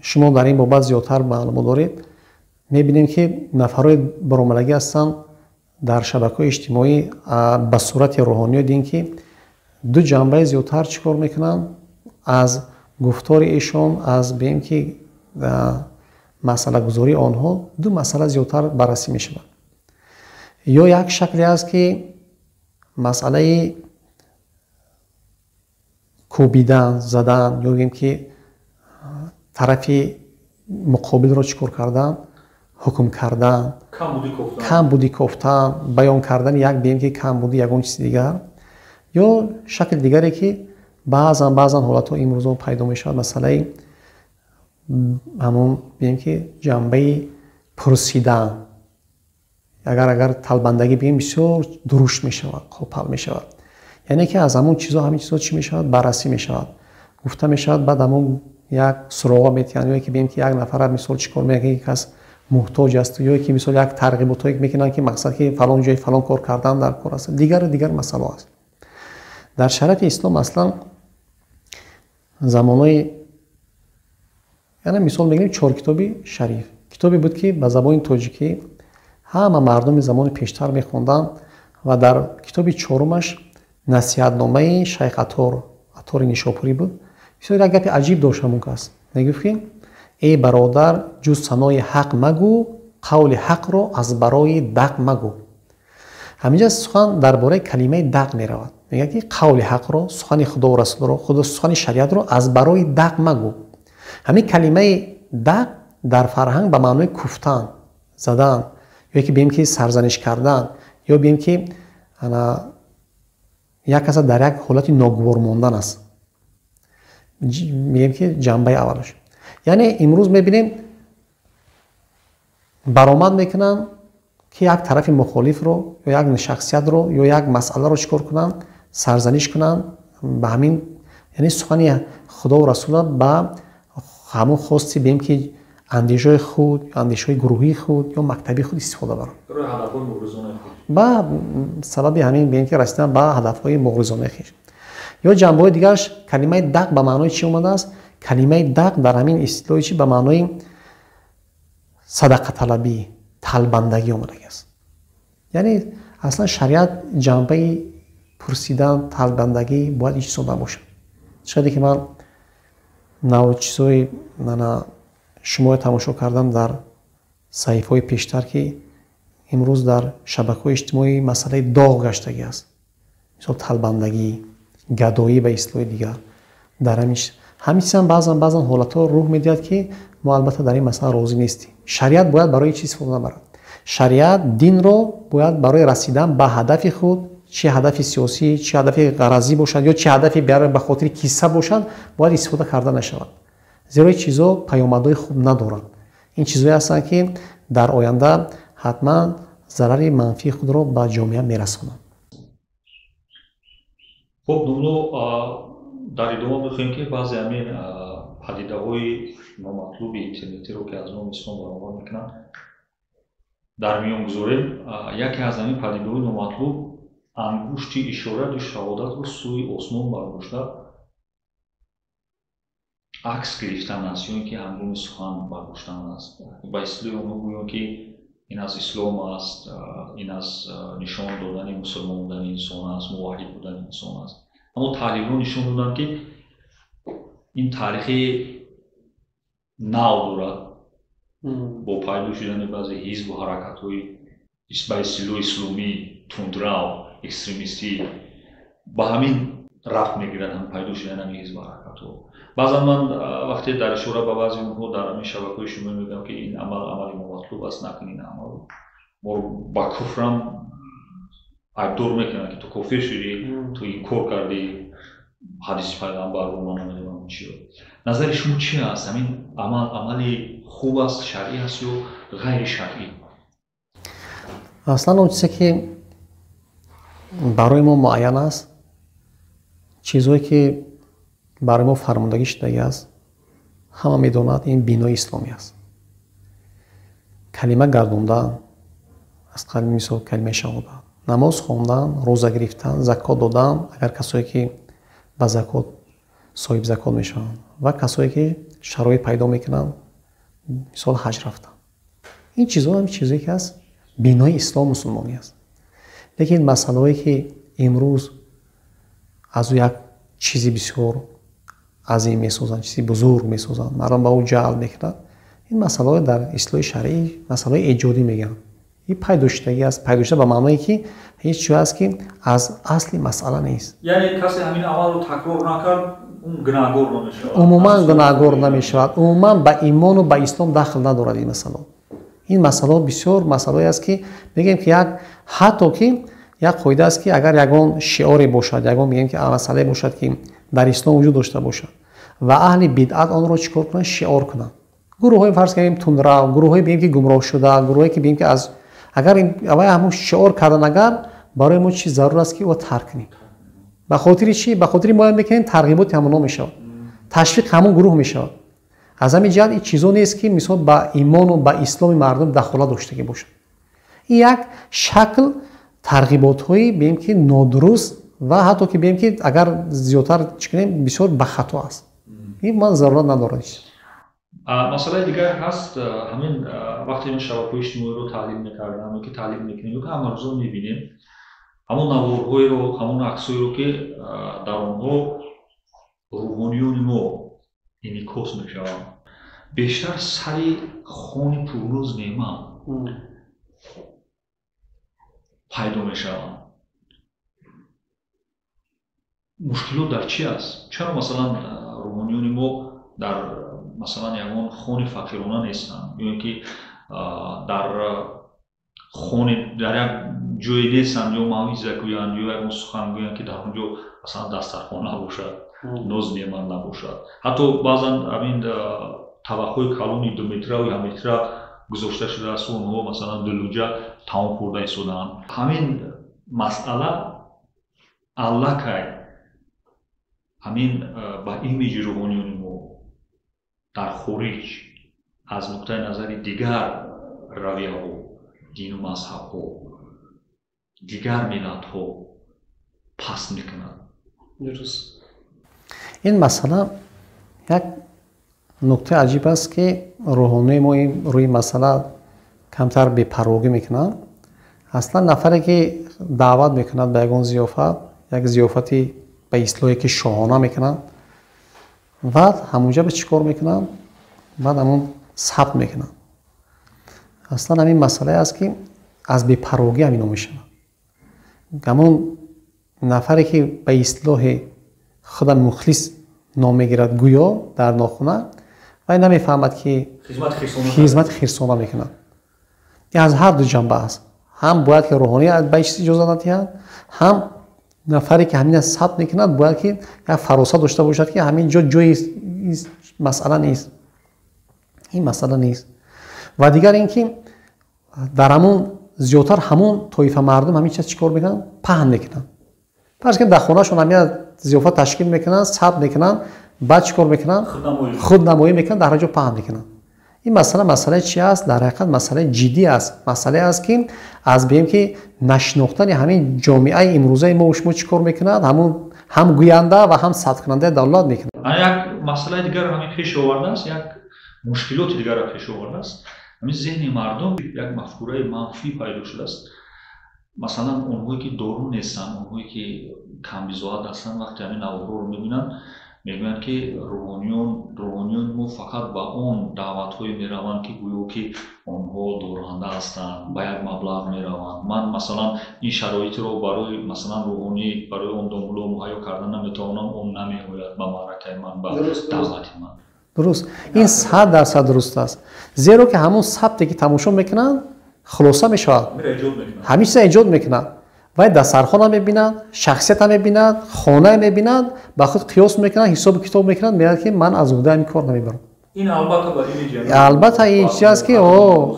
шумо дар ин бобат зиёдтар маълумот доред. Мебинем, ки нафарҳои баромадагӣ ҳастанд дар шабакаҳои иҷтимоӣ ба сурати рӯҳониё дин, ки ду ҷанбаи зиёдтар чӣ кор мекунанд. Аз гуфтори эшон, аз бигем, ки масъалагузории онҳо ду масъала зиёдтар баррасӣ мешавад. Ё як шакле аст, ки масъалаи кӯбидан, задан, ё бигем, ки тарафи муқобилро чӣ кор кардан, ҳукм кардан, камбудӣ кофтан, баён кардани як, бигем, ки камбудӣ, ягон чизи дигар. Ё шакли дигаре, ки баъзан ҳолатҳо имрӯзо пайдо мешавад, масъалаи ҳамон, бигем, ки ҷанбаи пурсидан. Агар талбандагӣ бигем, бисёр дурушт мешавад, қопал мешавад. Яъне ки аз ҳамон чизо, ҳамин чизо чӣ мешавад, баррасӣ мешавад, гуфта мешавад. Баъд ҳамон як суроға метиҳанд, ё ки бигем, ки як нафара мисол чӣ кор мекунад, ки кас муҳтоҷ аст, ё ки мисол як тарғиботҳое мекунанд, ки мақсад ки фалон ҷои фалон кор кардан дар кор аст, дигару дигар масъалаҳо аст. Дар шариати ислом аслан замонҳои, яъне мисол мегирем, чор китоби шариф, китобе буд, ки ба забони тоҷикӣ ҳама мардуми замони пештар мехонданд. Ва дар китоби чорумаш насиҳатномаи шайх Атор, Атори Нишопурӣ буд. Бисёр як гапи аҷиб дошт ҳамон кас. Мегуфт, ки эй бародар, ҷуз санои ҳақ магӯ, қавли ҳақро аз барои дақ магӯ. Ҳаминҷа сухан дар бораи калимаи дақ меравад. Мегӯяд, ки қавли ҳақро, сухани Худову Расулро, худо, сухани шариатро аз барои дақ магӯ. Ҳамин калимаи дақ дар фарҳанг ба маънои куфтан, задан, ё ки бигем, ки сарзаниш кардан, ё бигем, ки як каса дар як ҳолати ногувор мондан аст, мегӯем, ки ҷанбаи аввалаш. Яъне имрӯз мебинем, баромад мекунанд, ки як тарафи мухолифро ё як шахсиятро ё як масъаларо чӣ кор кунанд, сарзаниш кунанд ба ҳамин, яъне сухани Худову Расула ба ҳамон хости, бигем, ки андешаҳои худ, андешаҳои гурӯҳии худ ё мактабии худ истифода баранд, ба сабаби ҳамин, бигем, ки расидан ба ҳадафҳои муғризонаи хеш. Ё ҷанбаҳои дигараш, калимаи дақ ба маънои чӣ омадааст? Калимаи дақ дар ҳамин истилоҳи чӣ ба маънои садақаталабӣ, талбандагӣ омадагӣ аст. Яъне аслан шариат ҷанбаи пурсидан, талбандагӣ бояд ин чизо набошад. Чиқаде ки ман чизҳои шуморо тамошо кардам дар саҳифаҳои пештар, ки имрӯз дар шабакаҳои иҷтимоӣ масъалаи доғ гаштагӣ аст, мисол талбандагӣ, гадоӣ ба истилоҳи дигар. Дар ҳамин чизам баъзан ҳолатҳо рӯҳ медиҳад, ки мо албатта дар ин масъала розӣ нестем. Шариат бояд барои чиз истифода набарад. Шариат, динро бояд барои расидан ба ҳадафи худ, чӣ ҳадафи сиёсӣ, чӣ ҳадафи ғаразӣ бошад ё чӣ ҳадафи ба хотири кисса бошад, бояд истифода карда нашавад, зеро ин чизҳо паёмадҳои хуб надоранд. Ин чизҳое ҳастанд, ки дар оянда ҳатман зарари манфии худро ба ҷомеа мерасонанд. Хуб, домло, дар идома мехоҳем, ки баъзе ҳамин падидаҳои номатлуби интернетиро, ки аз номи ислом баромад мекунанд, дар миён гузорем. Яке аз ҳамин падидаҳои номатлуб ангушти ишорату шаҳодатро сӯи осмон бардошта акс гирифтан аст, ё ин ки ҳангоми сухан бардоштан аст. Ба истилоҳи онҳо гӯён, ки ин аз ислом аст, ин аз нишон додани мусулмон будани инсон аст, муваҳҳид будани инсон аст. Аммо таҳлилҳо нишон доданд, ки Ин таърихи нав дорад бо пайдо шудани баъзе ҳизбу ҳаракатҳои ба истилоҳи исломӣ тундрав, экстремистӣ ба ҳамин рабт мегирад ҳам пайдо шудани ҳамин ҳизбу ҳаракатҳо. Баъзан ман вақте дар ишора ба баъзе онҳо дар ҳамин шабакаҳои иҷтимоӣ мегӯям, ки ин амал амали номатлуб аст, накун ин амал, моро ба куфрам айбдор мекунанд, ки ту кофир шудӣ, ту инкор кардӣ ҳадиси пайғамбарро, ман намедонам чиро. Назари шумо чи аст? Ҳамин амал амали хуб аст, шаръӣ аст ё ғайри шаръӣ? Аслан он чизе ки барои мо муайян аст, чизҳое ки барои мо фармудагӣ шудагӣ аст, ҳама медонад, ин бинои исломӣ аст. Калима гардондан аз қабили мисол калимаи шаҳодат, намоз хондан, рӯза гирифтан, закот додан, агар касое ки ба закот соҳиб закот мешаванд ва касое ки шароит пайдо мекунанд, мисол ҳаҷ рафтан. Ин чизҳо ҳам чизое ки аст бинои ислом мусулмонӣ аст. Лекин масъалаҳое ки имрӯз аз ӯ як чизи бисёр азим месозанд, чизи бузург месозанд, мардум ба ӯ ҷалб мекунад, ин масъалаҳо дар истилоҳи шаръӣ масъалаҳои эҷодӣ мегӯянд. Ин пайдошудагӣ аст, пайдошуда ба маъное ки ҳеҷ чиз аст ки аз асли масъала нест. Яъне касе ҳамин амалро такрор накард, он гунаҳгор намешавад. Умуман гунаҳгор намешавад, умуман ба имону ба ислом дахл надорад ин масъала. Ин масъалаҳо бисёр масъалаҳое аст ки мегӯем ки як ҳатто ки як қоида аст ки агар ягон шиоре бошад, ягон мегӯем ки масъалае бошад ки дар ислом вуҷуд дошта бошад ва аҳли бидъат онро чӣ кор кунанд? Шиор кунанд. Гурӯҳҳои фарз кардем тундрав, гурӯҳҳое бигӯем ки гумроҳ шуда, гурӯҳое ки бигӯем ки аз агар аввал ҳамон шиор кардан, агар барои мо чӣ зарур аст ки ӯ тарк кунем? Ба хотири чӣ? Ба хотири мо мекунем тарғиботи ҳамоно мешавад, ташвиқ ҳамон гурӯҳ мешавад. Аз ҳамин ҷиҳат ин чизо нест ки мисол ба имону ба исломи мардум дахолат доштагӣ бошад. Ин як шакл тарғиботҳои бигӯем ки нодуруст ва ҳатто ки бигӯем ки агар зиёдтар чӣ кунем бисёр ба хато аст. Ин ман зарурат надорад. Масъалаи дигар ҳаст, ҳамин вақте ин шабакаҳои иҷтимоиро таҳлил мекардам ё ки таҳлил мекунем ё ки ҳамарӯза мебинем, ҳамон наворҳоеро, ҳамон аксҳоеро ки дар онҳо рӯҳониёни мо инъикос мешаванд, бештар сари хони пурнӯз неъмат пайдо мешаванд. Мушкилот дар чи аст? Чаро масалан рӯҳониёни мо дар масалан ягон хони фақирона нестанд ё ин ки дар хони дар як ҷое нестанд ё мавъиза гӯянд ё ягон сухан гӯянд ки дар он ҷо масалан дастархон набошад, ноз неъмат набошад. Ҳатто баъзан ҳамин табақҳои калони думетраву якметра гузошта шудааст, онҳо масалан дулуҷа таом хӯрда истодаанд. Ҳамин масъала аллакай ҳамин ба имиҷи рӯҳониёни мо дар хориҷ аз нуқтаи назари дигар равияҳо, дину мазҳабҳо, дигар миллатҳо паст мекунад. Дуруст. Ин масъала як нуктаи аҷиб аст ки рӯҳонии мо ин рӯи масъала камтар бепарвогӣ мекунанд. Аслан нафаре ки даъват мекунад ба ягон зиёфат, як зиёфати ба истилоҳе ки шоҳона мекунанд, баъд ҳамонҷа ба чӣ кор мекунанд? Баъд ҳамон сабт мекунанд. Аслан ҳамин масъалае аст ки аз бепарвогӣ ҳамино мешавад. Ҳамон нафаре ки ба истилоҳи худа мухлис ном мегирад, гӯё дар нохуна, вай намефаҳмад ки хизмати хирсона мекунад. Ин аз ҳар ду ҷанба аст. Ҳам бояд ки рӯҳонӣ ба ин чиз иҷоза надиҳад, ҳам нафаре ки ҳамина сабт мекунад бояд ки як фаросат дошта бошад ки ҳамин ҷо ҷои масъала нест. Ин масъала нест. Ва дигар ин ки дар ҳамон зиёдтар ҳамон тоифа мардум ҳамин чиз чӣ кор мекунанд? Паҳн мекунанд. Фарз кунед дар хонаашон ҳамин зиёфат ташкил мекунанд, сабт мекунанд, баъд чӣ кор мекунанд? Худнамоӣ мекунанд, дар ҳар ҷо паҳн мекунанд. Ин масъала масъалаи чи аст? Дар ҳақиқат масъалаи ҷиддӣ аст. Масъалае аст ки аз бигем ки нашинохтани ҳамин ҷомеаи имрӯзаи мо шумо чӣ кор мекунад? Ҳамон ҳам гӯянда ва ҳам сабткунандаи давлат мекунад. Як масъалаи дигар ҳамин пеш овардааст, як мушкилоти дигарро пеш овардааст. Ҳамин зеҳни мардум як мафкураи манфӣ пайдо шудааст. Масалан онҳое ки дору нестанд, онҳое ки камбизоат ҳастанд, вақте ҳамин наворҳоро мебинанд, Мегӯянд, ки рӯҳониён мо фақат ба он даъватҳое мераванд, ки гӯё ки онҳо доранда ҳастанд, ба як маблағ мераванд. Ман, масалан, ин шароитро барои, масалан, рӯҳонӣ, барои он домулло муҳайё карда наметавонам, он намеояд ба маъракаи ман, ба даъвати ман. Дуруст, ин 100% дуруст аст, зеро ки ҳамон сабте ки тамошо мекунанд, хулоса мешавад, ҳамин чиза эҷод мекунанд. Вай дастархона мебинад, шахсията мебинад, хона мебинад, ба худ қиёс мекунад, ҳисобу китоб мекунад, мегӯяд, ки ман аз уҳдаи ин кор намебарам. Албатта, ин чиз аст, ки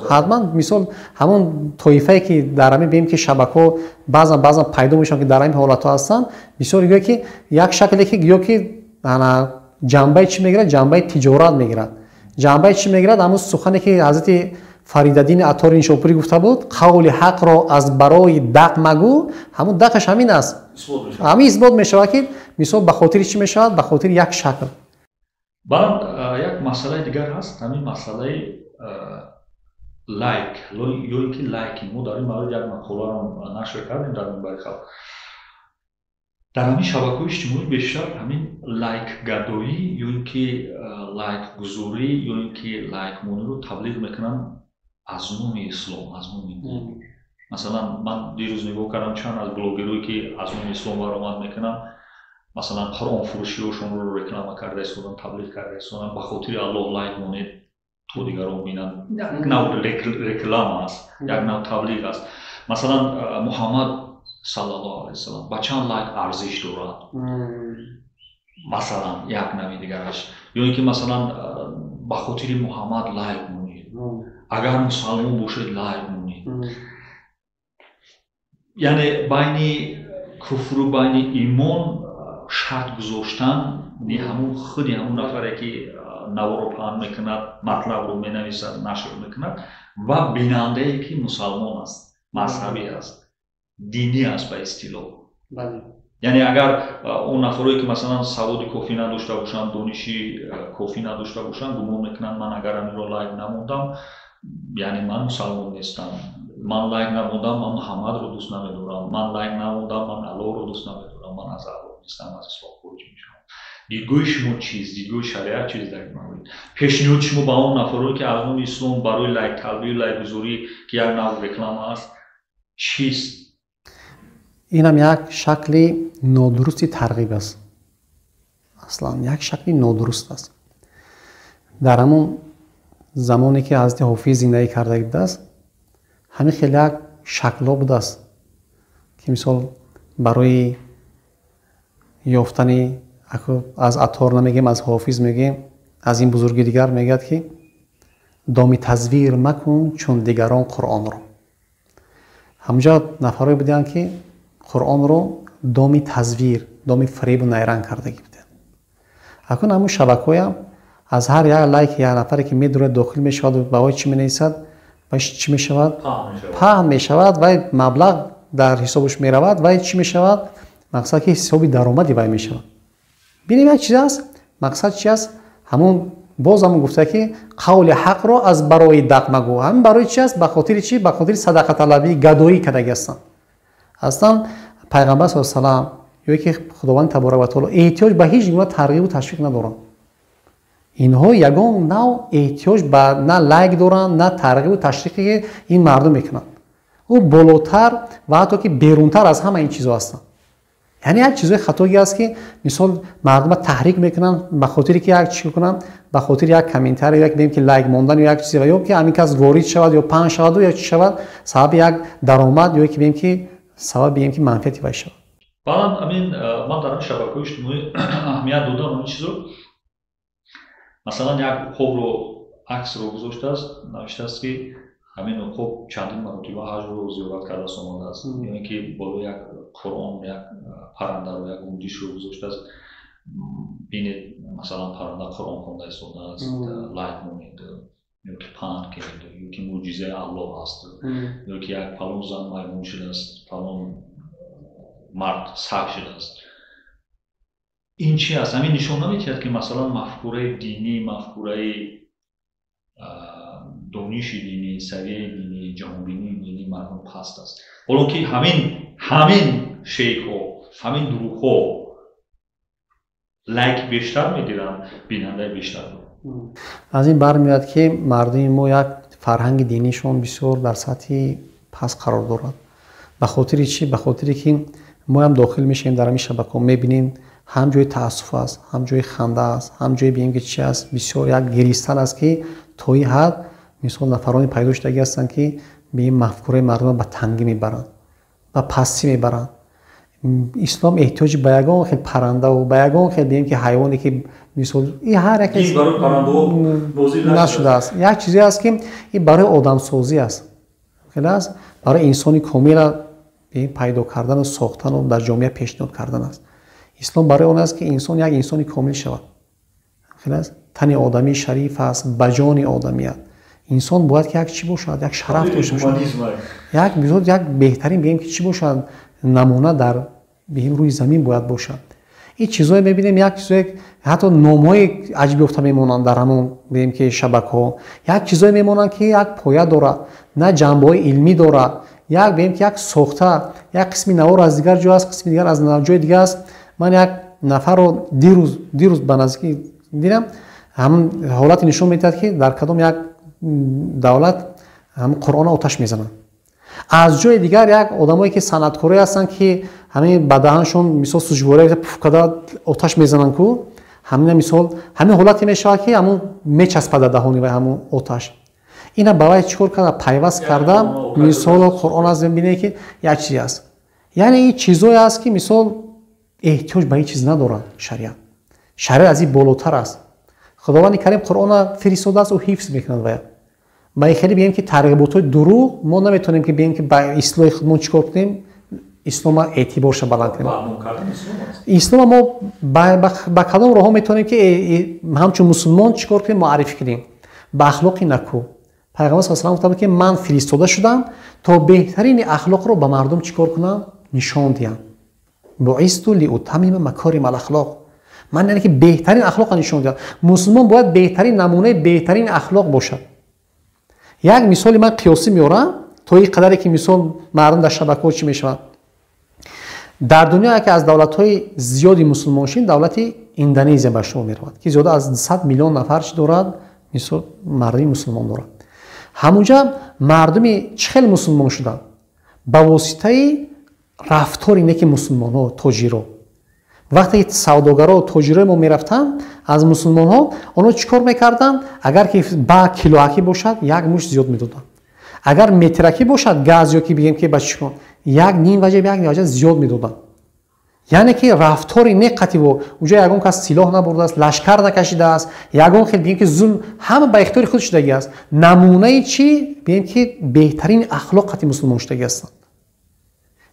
ҳатман, мисол, ҳамон тоифае, ки дар ҳамин, бигем, ки шабакаҳо баъзан баъзан пайдо мешаванд, ки дар ҳамин ҳолатҳо ҳастанд, бисёр гӯё ки як шакле, ки гӯё ки ҷанбаи чӣ мегирад? Ҷанбаи тиҷорат мегирад. Ҷанбаи чӣ мегирад? Ҳамон сухане, ки ҳазрати Фаридаддини Аттори Нишопурӣ гуфта буд: «Қавли ҳақро аз барои дақ магӯ». Ҳамун дақаш ҳамин аст, ҳамин исбот мешавад, ки мисол, ба хотири чӣ мешавад? Ба хотири як шакл. Баъд як масъалаи дигар ҳаст, ҳамин масъалаи лайк ё ин ки лайкинг. Мо дар ин маврид як мақоларо нашр кардем дар Минбари халқ. Дар ҳамин шабакаҳои иҷтимоӣ бештар ҳамин лайкгадоӣ ё ин ки лайкгузорӣ ё ин ки лайкмониро таблиғ мекунанд аз номи ислом, аз номи дин. Масалан, ман дирӯз нигоҳ кардам, чанд аз блогерое, ки аз номи ислом баромад мекунанд, масалан, қуръонфурӯшиҳошонро реклама карда истодан, таблиғ карда истодан: «Ба хотири Аллоҳ лайк монед, то дигарон бинанд». Як нав реклама аст, як нав таблиғ аст. Масалан, Муҳаммад саллаллоҳу алайҳи васалам ба чанд лайк арзиш дорад, масалан, як нави дигараш. Ё ин ки, масалан, «Ба хотири Муҳаммад лайк монед», «Агар мусалмон бошед, лайк монед». Яъне байни куфру байни имон шарт гузоштан, ҳамун худи ҳамун нафаре, ки наворо паҳн мекунад, матлабро менависад, нашр мекунад, ва бинандае, ки мусалмон аст, мазҳабӣ аст, динӣ аст ба истилоҳ. Яъне агар он нафарое, ки, масалан, саводи кофӣ надошта бошанд, дониши кофӣ надошта бошанд, гумон мекунанд: ман агар аминро лайк намондам, яъне ман мусалмон нестам, ман лайк намондам, ман Муҳаммадро дӯст намедорам, ман лайк намондам, ман Аллоҳро дӯст намедорам, ман аз Аллоҳ нестам, аз ислом хориҷ мешавам. Дидгоҳи шумо чист? Дидгоҳи шариат чист дар ин маврид? Пешниҳоди шумо ба он нафарое, ки аз номи ислом барои лайкталбию лайкгузорӣ, ки як нав реклама аст, чист? Инам як шакли нодурусти тарғиб аст, аслан як шакли нодуруст аст. Дар ҳамон замоне, ки ҳазрати Ҳофиз зиндагӣ карда будааст, ҳамин хеле як шаклҳо будааст, ки, мисол, барои ёфтани, аз Аттор намегӯем, аз Ҳофиз мегӯем, аз ин бузурги дигар мегӯяд, ки «Доми тазвир макун чун дигарон Қуръонро». Ҳамунҷо нафарое буданд, ки Қуръонро доми тазвир, доми фиребу найранг кардагӣ буданд. Акун ҳамун шабакаҳоям аз ҳар як лайк як нафаре, ки медурад, дохил мешаваду ба вай чӣ менависад, вай чӣ мешавад? Паҳн мешавад. Вай маблағ дар ҳисобаш меравад. Вай чӣ мешавад? Мақсад, ки ҳисоби даромади вай мешавад. Бинем, як чиз аст. Мақсад чи аст? Ҳамун боз ҳамун гуфта, ки «Қавли ҳақро аз барои дақ магӯ». Ҳамин барои чи аст? Ба хотири чӣ? Ба хотири садақаталабӣ, гадоӣ кардагӣ ҳастанд. Аслан Пайғамбар с салам ё ки Худованди таборак ва таоло эҳтиёҷ ба ҳеҷ гуна тарғибу ташвиқ надоранд. Инҳо ягон нав эҳтиёҷ ба на лайк доранд, на тарғибу ташвиқе, ки ин мардум мекунанд. Ӯ болотар ва ҳатто ки берунтар аз ҳама ин чизҳо ҳастанд. Яъне як чизҳои хатогӣ аст, ки, мисол, мардума таҳрик мекунанд, ба хотире ки як чӣ кунанд, ба хотири як комментарий, як, бигем, ки лайк мондан ё як чизе, ё ки ҳамин кас ворид шавад ё паҳн шаваду ё чӣ шавад, сабаби як даромад ё ки, бигем, ки сабаби, бигем, ки манфиати вай шавад. Баъдан амин, ман дар ҳамин шабакаҳои иҷтимоӣ аҳамият додам ҳамин чизро. Масалан, як уқобро, аксро гузоштааст, навиштааст, ки ҳамин уқоб чандин маротиба ҳаҷро зиёрат кардааст, омадааст, ё ин ки болои як Қуръон як паррандаро, як гунҷишро гузоштааст: «Бинед, масалан, парранда Қуръон хонда истодааст, лайк монед ё ки паҳн кунед», ё ки мӯъҷизаи Аллоҳ аст, ё ки як фалон зан маймун шудааст, фалон мард саг шудааст. Ин чи аст? Ҳамин нишон намедиҳад, ки, масалан, мафкураи динӣ, мафкураи дониши динӣ, савияи динӣ, ҷаҳонбинии динии мардум паст аст? Ҳоло ки ҳамин шейхҳо, ҳамин дурӯғҳо Лайк бештар мегиранд, бинандаи бештар. Аз ин бармеояд, ки мардуми мо як фарҳанги динишон бисёр дар сатҳи паст қарор дорад. Ба хотири чӣ? Ба хотире ки моам дохил мешавем дар ҳамин шабакаҳо, мебинем, ҳам ҷои таассуф аст, ҳам ҷои ханда аст, ҳам ҷои бигем ки чи аст, бисёр як гиристан аст, ки то ин ҳад мисол нафароне пайдо шудагӣ ҳастанд, ки ба ин мафкураи мардумро ба тангӣ мебаранд, ба пастӣ мебаранд. Ислом эҳтиёҷи ба ягон хел паррандаву ба ягон хел бигем ки ҳайвоне ки мисол и ҳар яке нашудааст. Як чизе аст, ки ин барои одамсозӣ аст, хеле аст, барои инсони комила пайдо кардану сохтану дар ҷомеа пешниҳод кардан аст. Ислом барои он аст, ки инсон як инсони комил шавад. Хеле аст, тани одамӣ шариф аст ба ҷони одамият. Инсон бояд ки як чӣ бошад, як шараф дошта бошад, як бисёр як беҳтарин бигем ки чӣ бошад, намуна дар бигем рӯи замин бояд бошад. Ин чизое мебинем, як чизое ҳатто номҳои аҷибёфта мемонанд дар ҳамон бигем ки шабакаҳо, як чизое мемонанд, ки як поя дорад, на ҷанбаҳои илмӣ дорад, як бигем ки як сохта, як қисми навор аз дигар ҷо аст, қисми дигар аз ҷои дигар аст. Ман як нафарро дирӯз ба наздикӣ дидам, ҳамн ҳолате нишон медиҳад, ки дар кадом як давлат ҳамн Қуръонро оташ мезананд. Аз ҷои дигар як одамое ки санъаткорое ҳастанд, ки ҳамин ба даҳаншон мисол сӯҷвория пуф карда оташ мезананд ку, ҳамина мисол ҳамин ҳолате мешавад, ки ҳамун мечаспад дар даҳони вай ҳамун оташ. Ина ба вай чӣ кор карда, пайваст карда, мисол Қуръон аст, мебинед, ки як чизе аст. Яъне ин чизое аст, ки мисол эҳтиёҷ ба ин чиз надорад шариат. Шариат аз ин болотар аст. Худованди Карим Қуръонро фиристодааст, ӯ ҳифз мекунад. Вая ба ин хеле бигем ки тарғиботҳои дурӯғ мо наметавонем, ки бигем ки ба ислоҳи худмон чӣ кор кунем, ислома эътиборша баланд кунем. Ислома мо ба кадом роҳҳо метавонем ки ҳамчун мусулмон чӣ кор кунем, муаррифӣ кунем? Ба ахлоқи наку. Пайғамбар са салам гуфтанд, ки ман фиристода шудам то беҳтарини ахлоқро ба мардум чӣ кор кунам, нишон диҳам. Буисту лиутамима макорима алахлоқ. Ман яъне ки беҳтарин ахлоқро нишон диҳам. Мусулмон бояд беҳтарин намунаи беҳтарин ахлоқ бошад. Як мисоли ман қиёсӣ меорам, то ин қадаре ки мисол мардум дар шабакаҳо чӣ мешавад. Дар дунё яке аз давлатҳои зиёди мусулмоншин давлати Индонезия ба шумо меравад, ки зиёда аз 100 миллион нафар чӣ дорад, мисол мардуми мусулмон дорад. Ҳамунҷа мардуми чӣ хел мусулмон шуданд? Ба воситаи рафтори неки мусулмонҳо, тоҷиро. Вақте ки савдогаро, тоҷирои мо мерафтанд аз мусулмонҳо, онҳо чӣ кор мекарданд? Агар ки ба килоакӣ бошад, як мушт зиёд медоданд, агар метракӣ бошад газ ё ки бигем ки ба чӣ кор, як ним ваҷаб, як ваҷаб зиёд медоданд. Яъне ки рафтори неқативо. Уҷо ягон кас силоҳ набурдааст, лашкар накашидааст, ягон хел бигем ки зулм, ҳама ба ихтиёри худ шудагӣ аст. Намунаи чӣ бигем ки беҳтарин ахлоқ қати мусулмон шудагӣ ҳастанд.